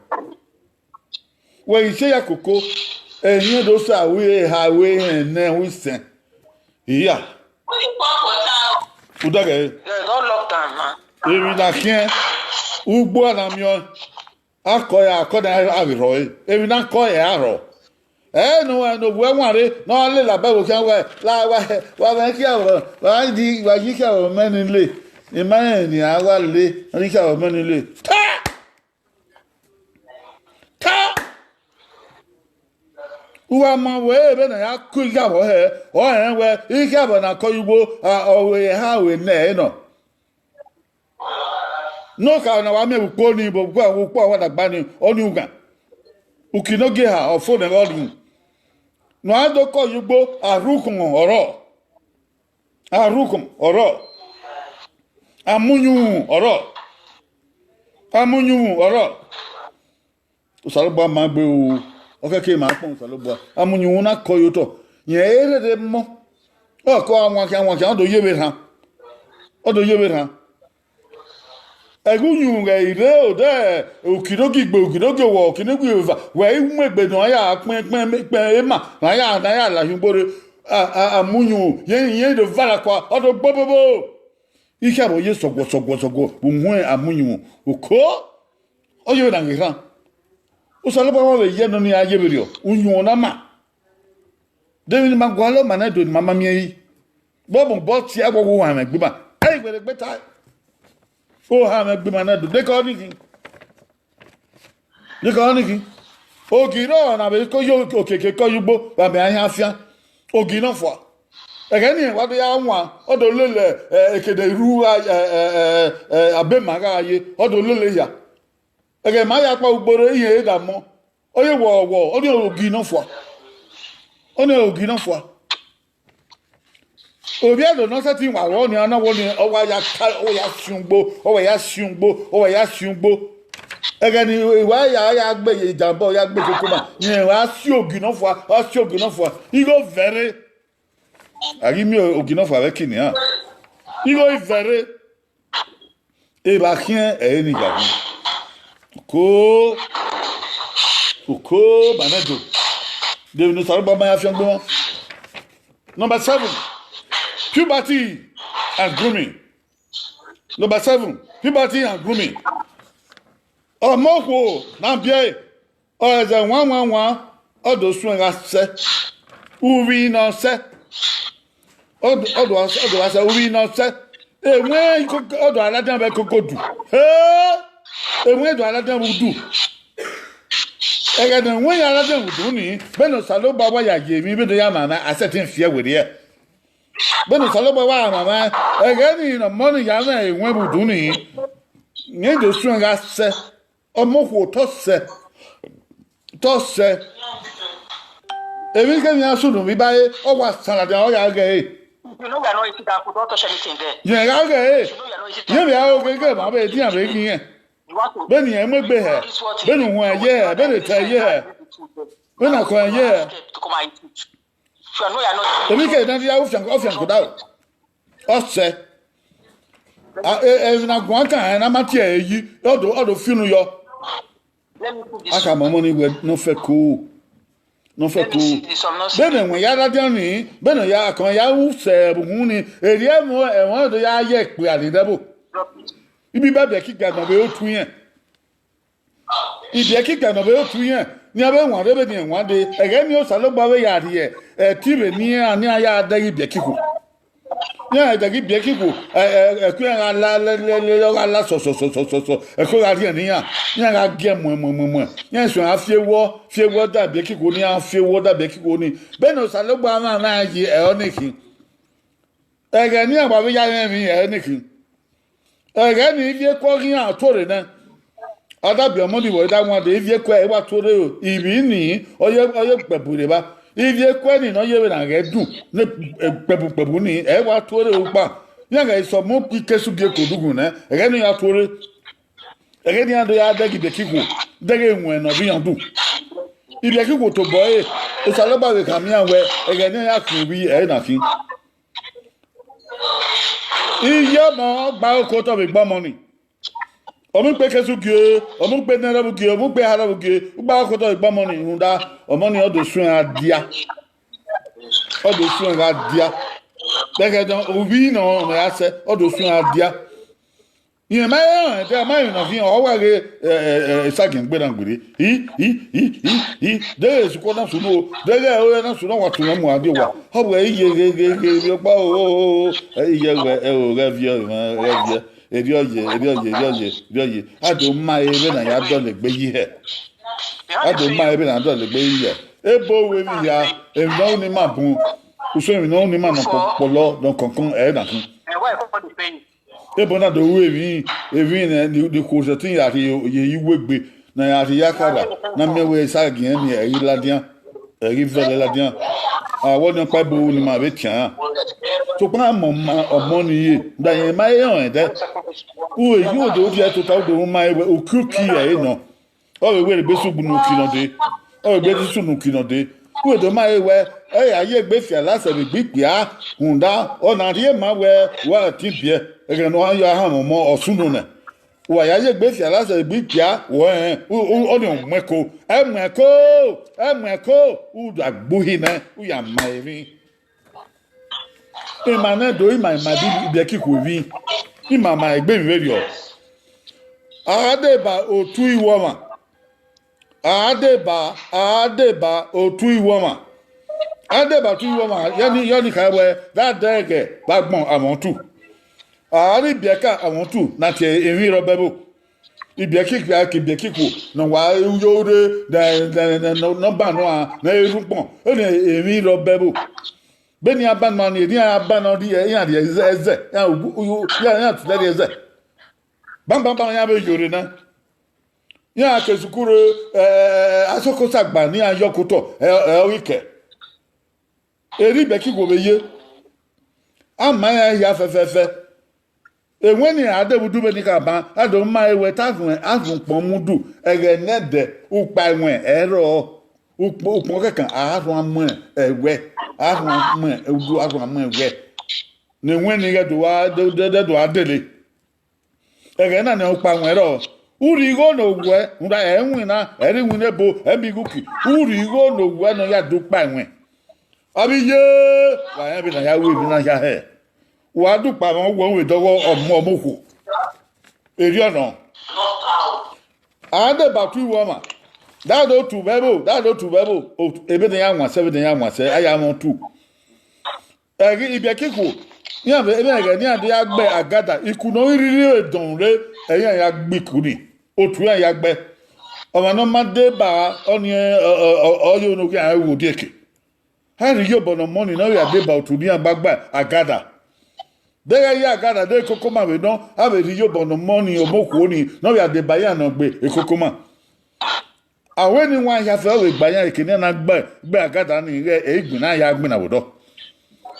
Wẹ ghi si eya koko, ẹhiẹn do sa ru eha ru ehẹn ne u sẹn. Iya. Udaghẹ. Emwi na khiẹn, ugbo a na miẹn ọẹn, a kọ ẹre, a kọ ne a vbe rhọ ẹre, emwi ne a kọ ẹre a rhọ. Ẹ ne uwẹ ne ovbi uwẹ wanre ne ọ lela bẹghe okhian wẹ, la wa wa mwẹ ikhiavbo, wa yi ikhiavbo mẹ ni le, I ma rẹn ne a wa le, ikhiavbo mẹ ni le. Ta! Ta! Uwa ma wẹ vbene a ya ku ikhiavbo hẹ, ọ rẹn wẹ ikhiavbo na kọ ye ugbo, ọ vbe eha vbe nẹ ẹre nọ. Ne okaro na wa miẹn vbe ukpo ni, vbe ukpo, vbe ukpo awadagba ni, ọnii ughan. Uki ne ogie eha, ọ fo nẹ ẹghẹ ọnii. Ne a do kọ ye ugbo, arhukhunmwu ọrọre. Arhukhunmwu ọrọre, amunyunmwu ọrọre, amunyunmwu ọrọre. Osanobua ma gbe ru, ọ khẹke ma kpọnmwẹ Osanobua, amunyunmwu na kọ ye otọ, rẹn e rherhe mọ, ọ kọ a wankhian wankhian, ọ do ye vbe rhan, ọ do ye vbe rhan. Ẹghẹ uyunmwu ghẹ i rre odẹ, uki ne ogie igbe, uki ne ogie owọ, uki ne ogie eva, wẹ i mu egbe ne ọ ya kpẹn kpẹn kpẹn ema ne a ya ne a ya la hin ugbo rre, a, a, amunyunmwu, irẹn do vara kua, ọ do gbobobo. Ikhiavbo ye sọguọ sọguọ sọguọ vbe uhunmwu amunyunmwu, oko, ọ ye vbe na ghe rhan. Osanobua wa vbe ye nọ ne iran ye vberriọ, uyunmwu na ma. De emwi ne ima gualọ ma nẹ do ne ima ma miẹn yi? Vbe ọ mobọ tie ẹghẹ ohanmwẹ egbe ima, ẹ i wẹ rre egbe tae. Ohanmwẹ egbe ima nẹ do, dekọ ọnii khin. Dekọ ọnii khin. Ogi rrọọ na vbe ko ye okiekie kọ ye ugbo vbe amẹ ahian afian. Ogi nọfua. Ẹghẹ ne irẹn wa do ya wan, ọ do lele, ẹ, ekene irhu gha, ẹ, ẹ, ẹ, ẹ, abema gha ye, ọ do lele hia. Ẹghẹ ma ya kpa ugbo rre, irẹn e da mọ. Ọ ye wọ, wọ, ọnii ogi nọfua. Ọnii ogi nọfua. Ovbi Ẹdo ne ọ sẹtin wa rrọọ nian na, wọ ni, ọ wa ya ta, ọ wa ya siẹn ugbo, ọ wa ya siẹn ugbo, ọ wa ya siẹn ugbo. Ẹghẹ ne wa ya, ya gbe ye jambọ, ya gbe koko ma, rẹn wa si ogi nọfua, ọ si ogi nọfua. Igho vẹrre. A ghi miẹn ogi nọfua vbe ẹki nian. Igho i vẹrre. Evba khian ẹre ni ya wu. Uko, uko, ma nẹ do. De emwi ne Osanobua ma ya fian gbe mwa. Number seven, puberty and grooming. Number seven, puberty and grooming. Ọmọ okhuo na biẹ, ọ zẹ wanwanwan, ọ do suẹn gha sẹ. Uvbi ne ọ sẹ, ọ do, ọ do, ọ do gha sẹ, uvbi ne ọ sẹ. Ewẹn koko, ọ do a ladian vbe koko du. He! Ewẹn do a ladian vbe udu. Ẹghẹ ne ewẹn ya ladian vbe udu ni, vbene Osanobua wa ya ye emwi, vbene ya ma mwẹ, a sẹtin fi ẹe werriẹ. Vbene Osanobua wa ma mwẹ, ẹghẹ ni ne ọmọ ni ya mwẹ ewẹn vbe udu ni, rẹn do suẹn gha sẹ. Ọmọ okhuo tọ sẹ, tọ sẹ. Emwi kemwi iran sunu vbe ibare, ọ wa san ladian, ọ ya ghẹ ẹre. You know we are not eating that food, don't touch anything there. Yẹn gha ghẹ ẹre. You know we are not eating that food. Yẹn vbe aro gege ma vbe edian vbe ghi yẹn. You want to, vbene irẹn mu egbe hẹ, this what vbene uhuan ye hẹ, vbene etẹ ye hẹ, vbene akọẹn ye hẹ. To come and eat it. If you are not, you are not eating it. Emwi ke na dia ufian, ufian ko da o. Ọ sẹ. A, e, emwi na guan kan, ẹn, na ma tie ẹre yi, ọ do, ọ do fi unu yọ. Let me put this. A ka ma ọmọ ni wẹ ne ọ fẹ ko. Ne ọ fẹko. Vbene ẹmwẹ ya ladian ni, vbene ọ ya kan ya ru sẹ vbe uhunmwu ni, erriọ ẹmwẹ ẹmwẹ do ya ye ekpia ni dẹbo. Ibiba biẹkiga nọ vbe otu irẹn. Ibiẹkiga nọ vbe otu irẹn, ne iran vbe wanrre vbene iran wan dee, ẹghẹ ni Osanobua vbe ya rhie ẹtin vbe ne iran, ne iran ya dẹghe ibiẹkikhuo. Iran dẹghe ibiẹkikhuo, ẹko iran gha la lẹlẹlẹ, ọ gha la sọsọsọsọsọ, ẹko gha rhiẹnrhiẹn iran, iran gha giẹ muẹmuẹmuẹmuẹ, iran suẹn gha fi ewọ fi ewọ da ibiẹkikhuo ni, iran fi ewọ da ibiẹkikhuo ni. Vbene Osanobua mwamwa iran yi ẹre ọnii khin, ẹghẹ ne iran wa vbe ya rẹn emwi ẹre ọnii khin. Ẹghẹ ni ivbi ekuẹ ọghe iran tuorre nẹ. Ọ da biẹ ọmọ ni vbe ọ da wan dee, ivbi ekuẹ ẹre wa tuorre o, ivbi ni ọ ye ọ ye kpẹbu rre evba. Ivbi ekuẹ ni ne ọ ye vbe na ghẹ dun ne kpẹbu kpẹbu ni, ẹre wa tuorre ukpa. Iran ghẹ sẹ ọmọ ukpo ikesu gie ke odughun nẹ, ẹghẹ ne iran tuorre. Ẹghẹ ne iran do ya dẹghe ibiẹkikhuo, dẹghe iwẹn ne ọ rre iran dun. Ibiẹkikhuo tobọ ẹre, Osanobua vbe khama iran wẹẹ ẹghẹ ne iran ya khian ivbi ẹre na khin. Iye ọmọ gba oko otọ vbe gbe ọmọ ni. Ọmọ ukpo ikesu gie, ọmọ ukpo enẹrhọvbu gie, ọmọ ukpo eharhọvbu gie, u gba oko otọ vbe gbe ọmọ ni, rhunmwuda ọmọ ni ọ do suẹn gha dia. Ọ do suẹn gha dia. Vbẹghẹ ovbi nọ mẹ ra sẹ, ọ do suẹn gha dia. Rẹn ma rẹn ẹdẹ, ma rẹn na viẹn, ọ wa ghe esagiẹn gbe na gberre. Hi, hi, hi, hi, hi. Deghẹ sukọ na sunu o, deghẹ ẹre na sunu, wa tunu mu a die owa. Ọ wẹ iye ghe ghe ghe vbe ọkpa o, iye wẹ ẹro ghẹ viẹ, ghẹ viẹ. Erriọ ye, erriọ ye, erriọ ye, erriọ ye. A do ma ẹre vbene a ya dọlegbe yi hẹ. A do ma ẹre vbene a dọlegbe yi hẹ. Ebo ru emwi hia, emwi ne ọ ru ne ima bun, usun emwi ne ọ ru ne ima nọ kpọlọ nọ kọnkọn ẹre na khin. Ebo na do ru emwi, emwi nẹ ni, ni khuo sẹtin ya rhie ye iwegbe, ne a ya rhie ya kharha, ne a miẹn wẹẹ esagiẹn ni ẹ i ghi ladian, ẹ i ghi vẹlẹ ladian. A wẹ ọnii ọkpa ebo ru ne ima vbe tian ra. Sokpan a ma ọmọ ni ye, da rẹn ma he rẹn ẹdẹ. Uwẹ yi uwẹ do viẹ tota, u do ru ma ẹre wẹ ukiuki ẹre nọ. Ọ vbe wẹ egbe sẹ ugbunu uki nọ dee, ọ vbe egbe sunu uki nọ dee. Uwẹ do ma ẹre wẹ, ẹ ya ye egbe fialasẹ vbe egbe ikpia, rhunmwuda ọna rhie ma wẹ wa ẹtin biẹ, ẹghẹ ne ọ ya hanmwẹ ọmọ ọ sunu nẹ. Wa ya ye egbe fialasẹ vbe egbe ikpia, wẹ rẹn, ọnii ọ mu ẹko, ẹ mu ẹko, ẹ mu ẹko, u da gbe uhi nẹ, u ya ma emwi. Ima nẹ do ima ima ibiẹkikhuo emwi, ima ma egbe emwi vberriọ. A deba otu iwọmwa, a deba, a deba otu iwọmwa, a deba otu iwọmwa, yẹ ni, yẹ ni kha wẹ, da dẹghẹ vbe agbọn a want to. A rre ibiẹka a want to na tie emwi rre ọbẹbo. Ibiẹkikpia ke ibiẹkikhuo ne ọ wa yo rre ne ọ ban nọ a ne ẹ i rre ukpọn, emwi rre ọbẹbo. Vbene iran ban nọ ni, iran ban nọ rhie, iran rhie ẹzẹ, iran tule rhie ẹzẹ. Banbanban iran vbe yo rre na. Iran ke sukuru, asọkosagba ne iran yọ ke otọ, ẹ ọ ghi kẹ. Erriọ ibiẹkikhuo vbe ye, a ma iran hia fẹfẹfẹ. Ewẹn ni a dee vbe udu vbene I kha ban, a do ma ẹre wẹ te arhuẹn, arhuẹn ukpọn mudu, ẹghẹ ne ẹdẹ, ukpa ẹwẹn ẹrọ, ukpọn kẹkan, arhuan mu ẹwẹ, arhuan mu udu, arhuan mu ẹwẹ. Ne ewẹn ni ghẹ do wa, dẹ do wa dele. Ẹghẹ na ne ukpa ẹwẹn rrọọ. Urhi igho ne owẹ, rhunmwuda ẹ i winna, ẹ i rre iwinna ebo, ẹ i miẹn igho uki. Urhi igho ne owẹ ne ọ ya dẹ ukpa ẹwẹn. Avbe iye, wa rẹn vbene a ya ru emwi na hia hẹ. Wa dẹ ukpa ẹmwẹ, wẹ vbe dọghe ọmọ, ọmọ okhuo. Erriọ nọ. A deba otu iwọmwa, da do tu vbe ẹvbo, da do tu vbe ẹvbo, ebe ne ya wan sẹ, ebe ne ya wan sẹ, a ya mwẹ otu. Ẹghẹ ibiẹkikhuo, iran vbe emwi ẹghẹ ne iran do ya gbe agada, iku ne ọ ghi rhirhi vbe dọnrẹn, ẹ iran ya gbe iku ni, otu iran ya gbe. Ọmwa ne ọ ma deba ọnii, ọ, ọ, ọ, ọ ye ne ọ ghi ru odieke. A rhie iyobọ ne ọmọ ni ne ọ vbe ya deba otu ne iran gba gbe agada. Deghẹ ya agada de ekokoma vbe nọ, a vbe rhie iyobọ ne ọmọ ni, ọmọ okhuo ni ne ọ vbe ya deba iran ne ọ gbe ekokoma. A wẹ ne iwan hia fẹ ọ vbe gba iran, eke ne iran na gbe, gbe agada ni, ighẹ ẹ i gbinna ya gbinna vbe odọ.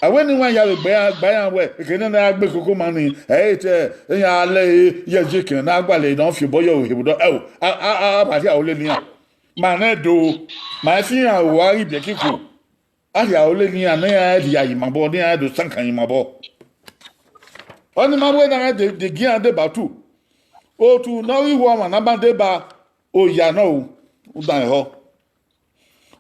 A wẹ ne iwan hia vbe gba iran, gba iran wẹ, eke ne iran na gbe ekokoma ni, ẹ i te iran lẹ ẹre ye ejekẹn ne a gualọ ne ọ fi obọ yọ vbe odọ. Ẹo, a, a, a, a vba rhie aro lele iran. Ma nẹ do, ma fi iran ru a ghi biẹ kiko. A rhie aro lele iran, ne iran rhie ayemabọ, ne iran do sankan ayemabọ. Ọni ma wẹ ne a de, de gie iran deba otu. Otu ne ọ ghi ru ọmwa ne a ma deba, oya nọ o, u dan ehọ.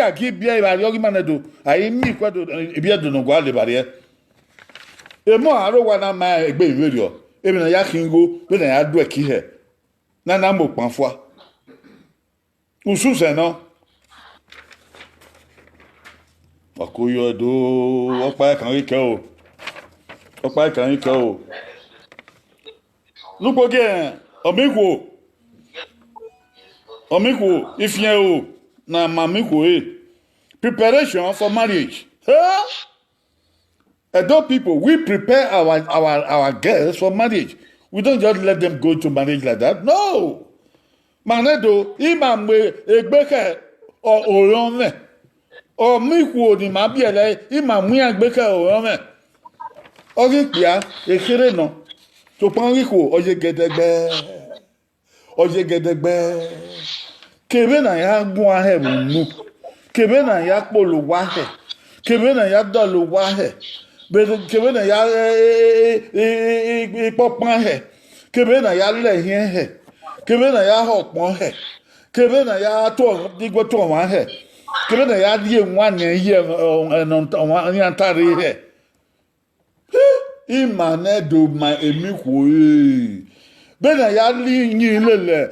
Ẹdẹ a gie ibiẹ evbare ọghe ima nẹ do, a i miẹn ikuẹ do, ibiẹ do ne ọ gua le evbare. Emọ aro wa na ma egbe vberriọ, emwi ne a ya khin igho, vbene a ya duẹ ki hẹ, ne a na mu okpan fua. Ususẹ nọ. Wa ko yọ ẹdo, ọkpa ẹkan ghi kẹ o. Ọkpa ẹkan ghi kẹ o. Lugbo gie, ọmọ ikhuo. Ọmọ ikhuo, ifiẹn o, na ma ọmọ ikhuo e. Preparation for marriage. Huh? Edo people, we prepare our, our, our girls for marriage. We don't just let them go to marriage like that. No. Ma nẹ do, ima mu egbe khẹ orọnmwẹ. Ọmọ ikhuo ne ima biẹlẹ, ima mu iran egbe khẹ orọnmwẹ. Ọ ghi kpia, ekherhe nọ. Sokpan ọghe ikhuo, ọ ye gẹdẹgbẹ. Ọ ye gẹdẹgbẹ. Kevbe ne a ya guan hẹ vbe unu, kevbe ne a ya kpolo owa hẹ, kevbe ne a ya dọlọ owa hẹ, kevbe ne a ya ikpọkpan hẹ, kevbe ne a ya lẹ ẹhiẹn hẹ, kevbe ne a ya hẹ ọkpọn hẹ, kevbe ne a ya tuẹ, iguẹ tuẹ ọmwa hẹ, kevbe ne a ya rhie ewanniẹn ye iran ta rre hẹ. Ima nẹ do ma emọ ikhuo re. Vbene a ya yin lele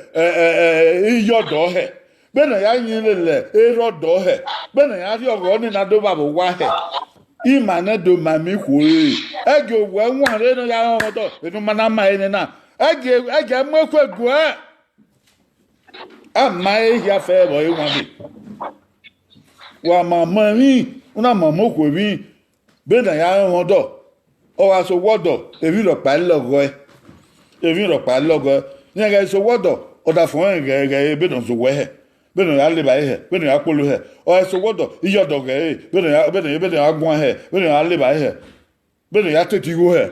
iyọdọ hẹ, vbene a ya yin lele erọdọ hẹ, vbene a ya rhie ọghọ ni na do vba vbe owa hẹ, ima nẹ do ma emọ ikhuo re. Ẹgie owẹ wan rre ne ọ ya rọnmwẹ ọdọ, ene u ma na ma ẹre nẹ na, ẹgie, ẹgie mu ekhue guẹ. A ma ẹre hia fẹ vbe ọre wan dee. Wa ma mọ emwi, u na ma mọ okhuo emwi, vbene a ya rọnmwẹ ọdọ, ọ gha sẹ owẹ ọdọ, emwi rhọkpa i lọghọe, emwi rhọkpa i lọghọe. Rẹn ghẹ sẹ owẹ ọdọ, ọdafẹn ọnrẹn ghẹ ghẹ vbene ọ zẹ owẹ hẹ, vbene ọ ya levba ẹre hẹ, vbene ọ ya kpolo hẹ, ọ gha sẹ owẹ ọdọ, iyọdọ ghẹ re, vbene ọ ya, vbene, vbene ọ ya guan hẹ, vbene ọ ya levba ẹre hẹ, vbene ọ ya tete igho hẹ.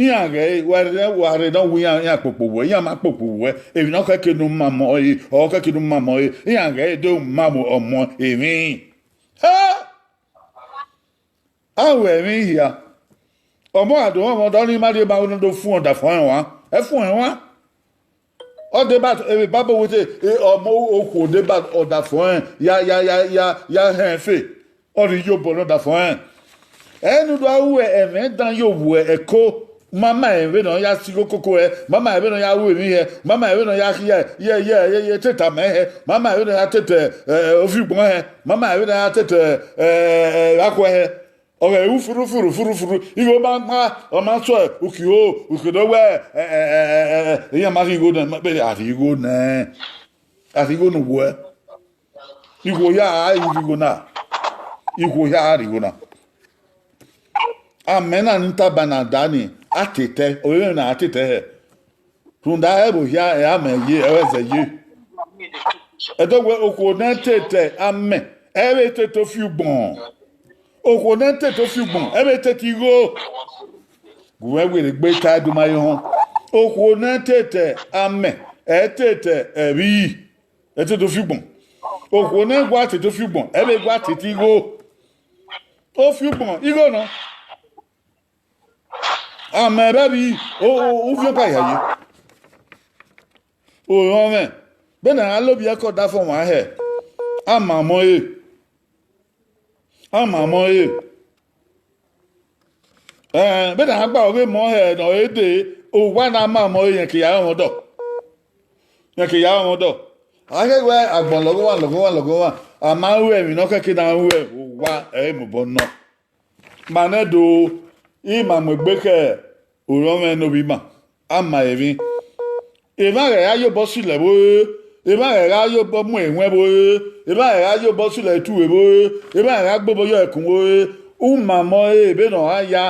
Iran ghẹ wa rre, wa rre ne ọ wu iran, iran kpokpo wẹ, iran ma kpokpo wẹ, emwi ne ọ khẹke ne u ma mọ ẹre, ọ khẹke ne u ma mọ ẹre, iran ghẹ do ma ọmọ emwi. He! A ru ẹmwẹ hia. Ọmọ gha do mwẹ ọmọ, ọ da ọnii ma rhie ma ne ọ do fuẹn ọdafẹn ọnrẹn wan, ẹ fuẹn wan. Ọ deba, emwi Baibol wẹẹ te, e, ọmọ okhuo deba ọdafẹn ọnrẹn ya, ya, ya, ya, ya hẹn fe, ọ rhie iyobọ ne ọdafẹn ọnrẹn. Ẹ ne u do ru ẹmwẹ dan ye ovbi ẹko, ma ma rẹn vbene ọ ya si igho koko hẹ, ma ma rẹn vbene ọ ya ru emwi hẹ, ma ma rẹn vbene ọ ya khiẹ ye, ye, ye, ye tete amẹ hẹ, ma ma rẹn vbene ọ ya tete, ẹ, ofiugbọn hẹ, ma ma rẹn vbene ọ ya tete, ẹ, ẹ, akhuẹ hẹ. Ọ ghẹ ru furu, furu, furu, furu. Igho ma ma, ọ ma sẹ, uki ho, uki do wẹ, ẹ, ẹ, ẹ, ẹ, ẹ, iran ma rhie igho nẹ, ma kpe a rhie igho nẹ. A rhie igho ne uwẹ. Ikhuo hia a rhie igho na. Ikhuo hia a rhie igho na. Amẹ na ni taba na da ni, a tete, ọvbokhan na a tete hẹ. Rhunmwuda ẹvbo hia, ẹ amẹ ye, ẹ zẹ ye. Ẹdẹ wẹ okhuo ne tete amẹ, ẹ vbe tete ofiugbọn. Okhuo ne tete ofiugbọn, ẹ vbe tete igho. Gu mwẹ werriegbe ta ẹduma ye họn. Okhuo ne tete amẹ, ẹ tete ẹvbi, ẹ tete ofiugbọn. Okhuo ne wa tete ofiugbọn, ẹ vbe wa tete igho. Ofiugbọn, igho nọ. Amẹ vbe ẹvbi, o, o, uviẹn ka ya ye. Orọnmwẹ, vbene a la ovbi ẹko ọdafẹn ọmwa hẹ, a ma ọmọ ẹre. A ma ọmọ ẹre. Ẹn, vbene a gba ọghe emọ hẹ ne ọ re dee, owa na ma ọmọ ẹre, rẹn ke ya rọnmwẹ ọdọ. Rẹn ke ya rọnmwẹ ọdọ. A keghi wẹ agbọn lọghọmwa, lọghọmwa, lọghọmwa, a ma ru ẹmwẹ ne ọ kẹke na ru owa, ẹ i re mobọ nọ. Ma nẹ do, ima mu egbe khẹ orọnmwẹ ne ovbi ima, a ma emwi. Emwa ghẹ gha ye obọ silẹ vbe ore, emwa ghẹ gha ye obọ mu ẹwẹn vbe ore, emwa ghẹ gha ye obọ silẹ etu vbe ore, emwa ghẹ gha gbe obọ yọ ẹkun vbe ore, u ma ọmọ ẹre vbene ọ gha ya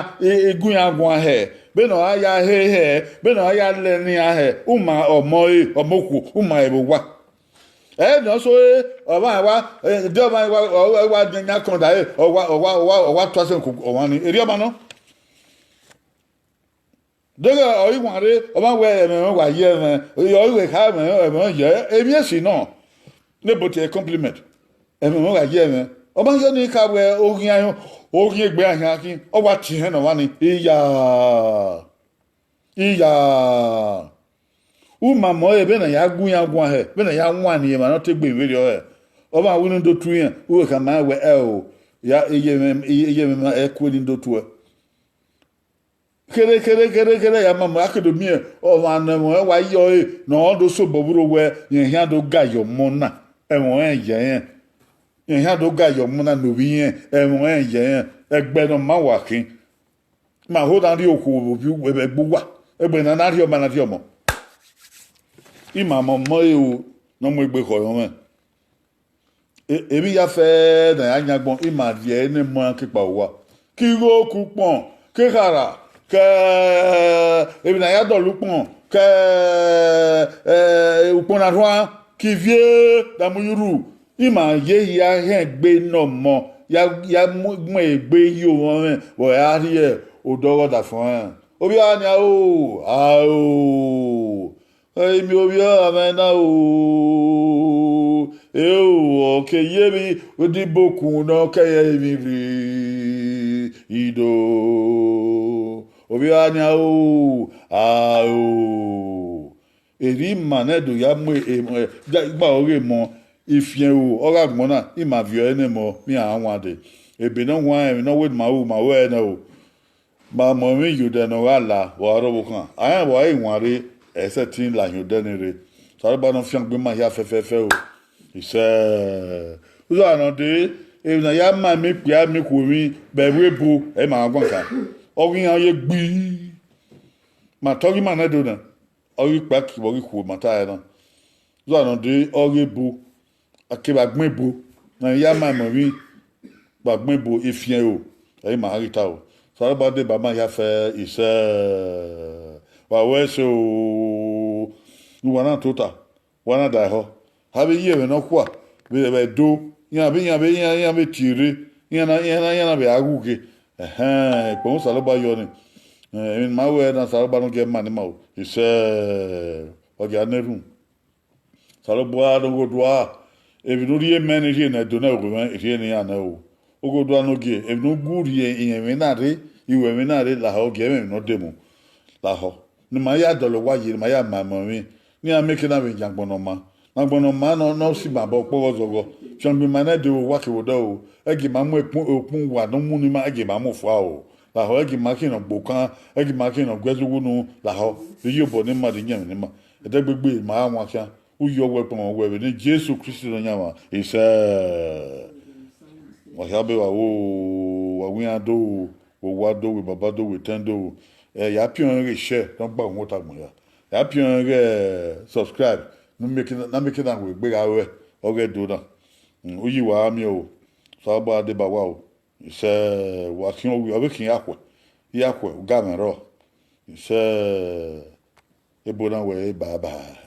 gu iran guan hẹ, vbene ọ gha ya he hẹ, vbene ọ gha ya lẹ ne iran hẹ, u ma ọmọ ẹre, ọmọ okhuo, u ma ẹre vbe owa. Ẹ ne ọ sẹ ọre, ọmwa wa, de ọmwa wa, ọ wa yan kọn da ẹre, ọ wa, ọ wa, ọ wa, ọ wa tue asọn ku ọmwa ni, erriọ ọmwa nọ. Deghẹ ọ i wanre, ọ ma wẹ ẹmwẹ mwẹ wa ye ẹmwẹ, ọ i wẹ kha ẹmwẹ, ẹmwẹ mwẹ ye, emwi esi nọ, ne but a compliment. Ẹmwẹ mwẹ wa ye ẹmwẹ. Ọ ma ye ọnii kha wẹ oghian, oghian egbe ahian khin, ọ wa tie ihẹn ne ọmwa ni, iya, iya. U ma mọ ẹre vbene a ya gu iran guan hẹ, vbene a ya wan ni emwa ne ọ te gbe vberriọ hẹ. Ọmwa wẹ ne u do tu iran, u wẹ khama rẹn wẹ, ẹo, ya, iye mwẹ, iye mwẹ ma ẹkue ne u do tuẹ. Kherhe, kherhe, kherhe, kherhe, ya ma mu, a ke do miẹn ọmwa ne ẹmwẹ ọnrẹn wa ye ọre ne ọ do sobọ vbe urho wẹ, rẹn khian do ga ye ọmọ na, ẹmwẹ ọnrẹn ye ẹnrẹn. Rẹn khian do ga ye ọmọ na ne ovbi irẹn, ẹmwẹ ọnrẹn ye ẹnrẹn, ẹgbẹ ne ọ ma wa khin. Ma ho na rhie okhuo vbe ẹgbẹ uwa, ẹgbẹ ne a na rhie ọmọ, a na rhie ọmọ. Ima mọ ọmọ ẹre o, ne ọ mu egbe khọ ọmọ mwẹ. E-, emwi ya fẹ ne a ya yan agbọn, ima rhie ẹre ne emọ iran ke kpao uwa. Ke igho, ke ukpọn, ke ekhara, ke emwi ne a ya dọlọ ukpọn, ke, eh, ukpọn ne a rhuan, ke ivie da mu ye urhu. Ima ye hia hẹn egbe ne ọmọ ya, ya mu, mu egbe ye ovbi mwẹ vbe ọ ra rhie odẹ ọghe ọdafẹn ọnrẹn. Ovbi ọre nian o, ao. Ẹ i miẹn ovbi ọre mwẹ na o, eo, ọ ke ye emwi odibo kun ne ọ ke ye emwi rri ido. Ovbi ọre nian o, ao. Erriọ ima nẹ do ya mu e-, e-, igba ọghe emọ, ifiẹn ro, ọ gha gbọn na, ima viọ ẹre ne emọ, vbe iran wan dee. Ebe ne ọ wan, emwi ne ọ wẹ ne ima ru, ma ru ẹre nẹ o. Ma mu emwi ye odẹ ne ọ gha la, vbe ọ rre ọvbokhan. A rẹn vbe ọre iwan rre, ẹ i sẹtin la hin odẹ ni rre. Osanobua ne ọ fiangbe ima hia fẹfẹfẹ o. Isẹ. Uzo nọ dee, emwi ne a ya ma emwi ikpia, emwi ikhuo emwi, vbe ẹvbo ebo, ẹ i ma gha guan kan. Ọ ghi iran ye gbii. Ma tọ ghi ima nẹ do nẹ. Ọ ghi kpa ki vbe ọ ghi khuo ma ta ẹre na. Uzo nọ dee, ọ ghi ebo, a kevbe agbọn ebo, ne a ya ma emọ emwi vbe agbọn ebo, efiẹn ro, ẹ i ma gha ghi ta o. Osanobua deba ima hia fẹ isẹ. Wa wẹ ẹse o, ne uwa na tota, wa na da ehọ. A vbe ye ẹmwẹ nọkhua, vbe, vbe do, iran vbe, iran vbe, iran, iran vbe tie rre, iran na, iran na, iran na vbe a ghughe. Ẹhẹn, ikpẹvbo Osanobua yọ ni. Emwi ne ima ru ẹre na, Osanobua ne ọ gie ma ne ima ru, isẹ, ọ gia na erhunmwu. Osanobua ne Ughodua, emwi ne u rhie mẹ ne I rhie ne ẹdẹ ne ẹvbo mwẹ, I rhie ne iran nẹ o. Ughodua ne ogie, emwi ne u gu rhie irẹn emwi na rre, I ru ẹmwẹ na rre, lahọ, gie mwẹ emwi ne ọ demu. Lahọ, ne ima ya dọlọ owa ye, ne ima ya ma emọ emwi, ne iran miẹn eke na vbe yan agbọn ne ọ maa. Ne agbọn ne ọ maa ne ọ, ne ọ si ima obọ ọkpọghe ọzọghọ. Fiangbe ima ne ẹdẹ vbe owa kevbe odẹ o. Ẹgie ima mu ekpun, ekpun uwa ne ọ mu ne ima, ẹgie ima mu fua o. Lahọ, ẹgie ima khian ne ọ gbe okan, ẹgie ima khian ne ọ gu ẹzẹ uwu unu. Lahọ, rhie iyobọ ne ima, rhie iyẹnmwẹ ne ima. Ẹdẹgbegbe ma gha wan khian. U yọ wẹ kpọnmwẹ wẹ vbe eni Jesu Kristi Nọyaẹnmwa. Isẹ. Wa khian be vba wo, wa wi iran do, wo wa do, wo baba do, wo etẹn do. Ẹ, ya piọn ẹre ghe share, ne ọ gba uhunmwu ota agbọn ya. Ya piọn ẹre ghe subscribe, ne u miẹn eke na, ne a miẹn eke na hu egbe gha ruẹ, ọghe Ẹdo na. Mm, uyi wa gha miẹn o, Osanobua deba uwa o. Sẹ, wa khian ovbi, ọ vbe khian iyakhuẹ, iyakhuẹ, ugamwẹ rrọọ. Sẹ, ebo na wẹẹ bye bye.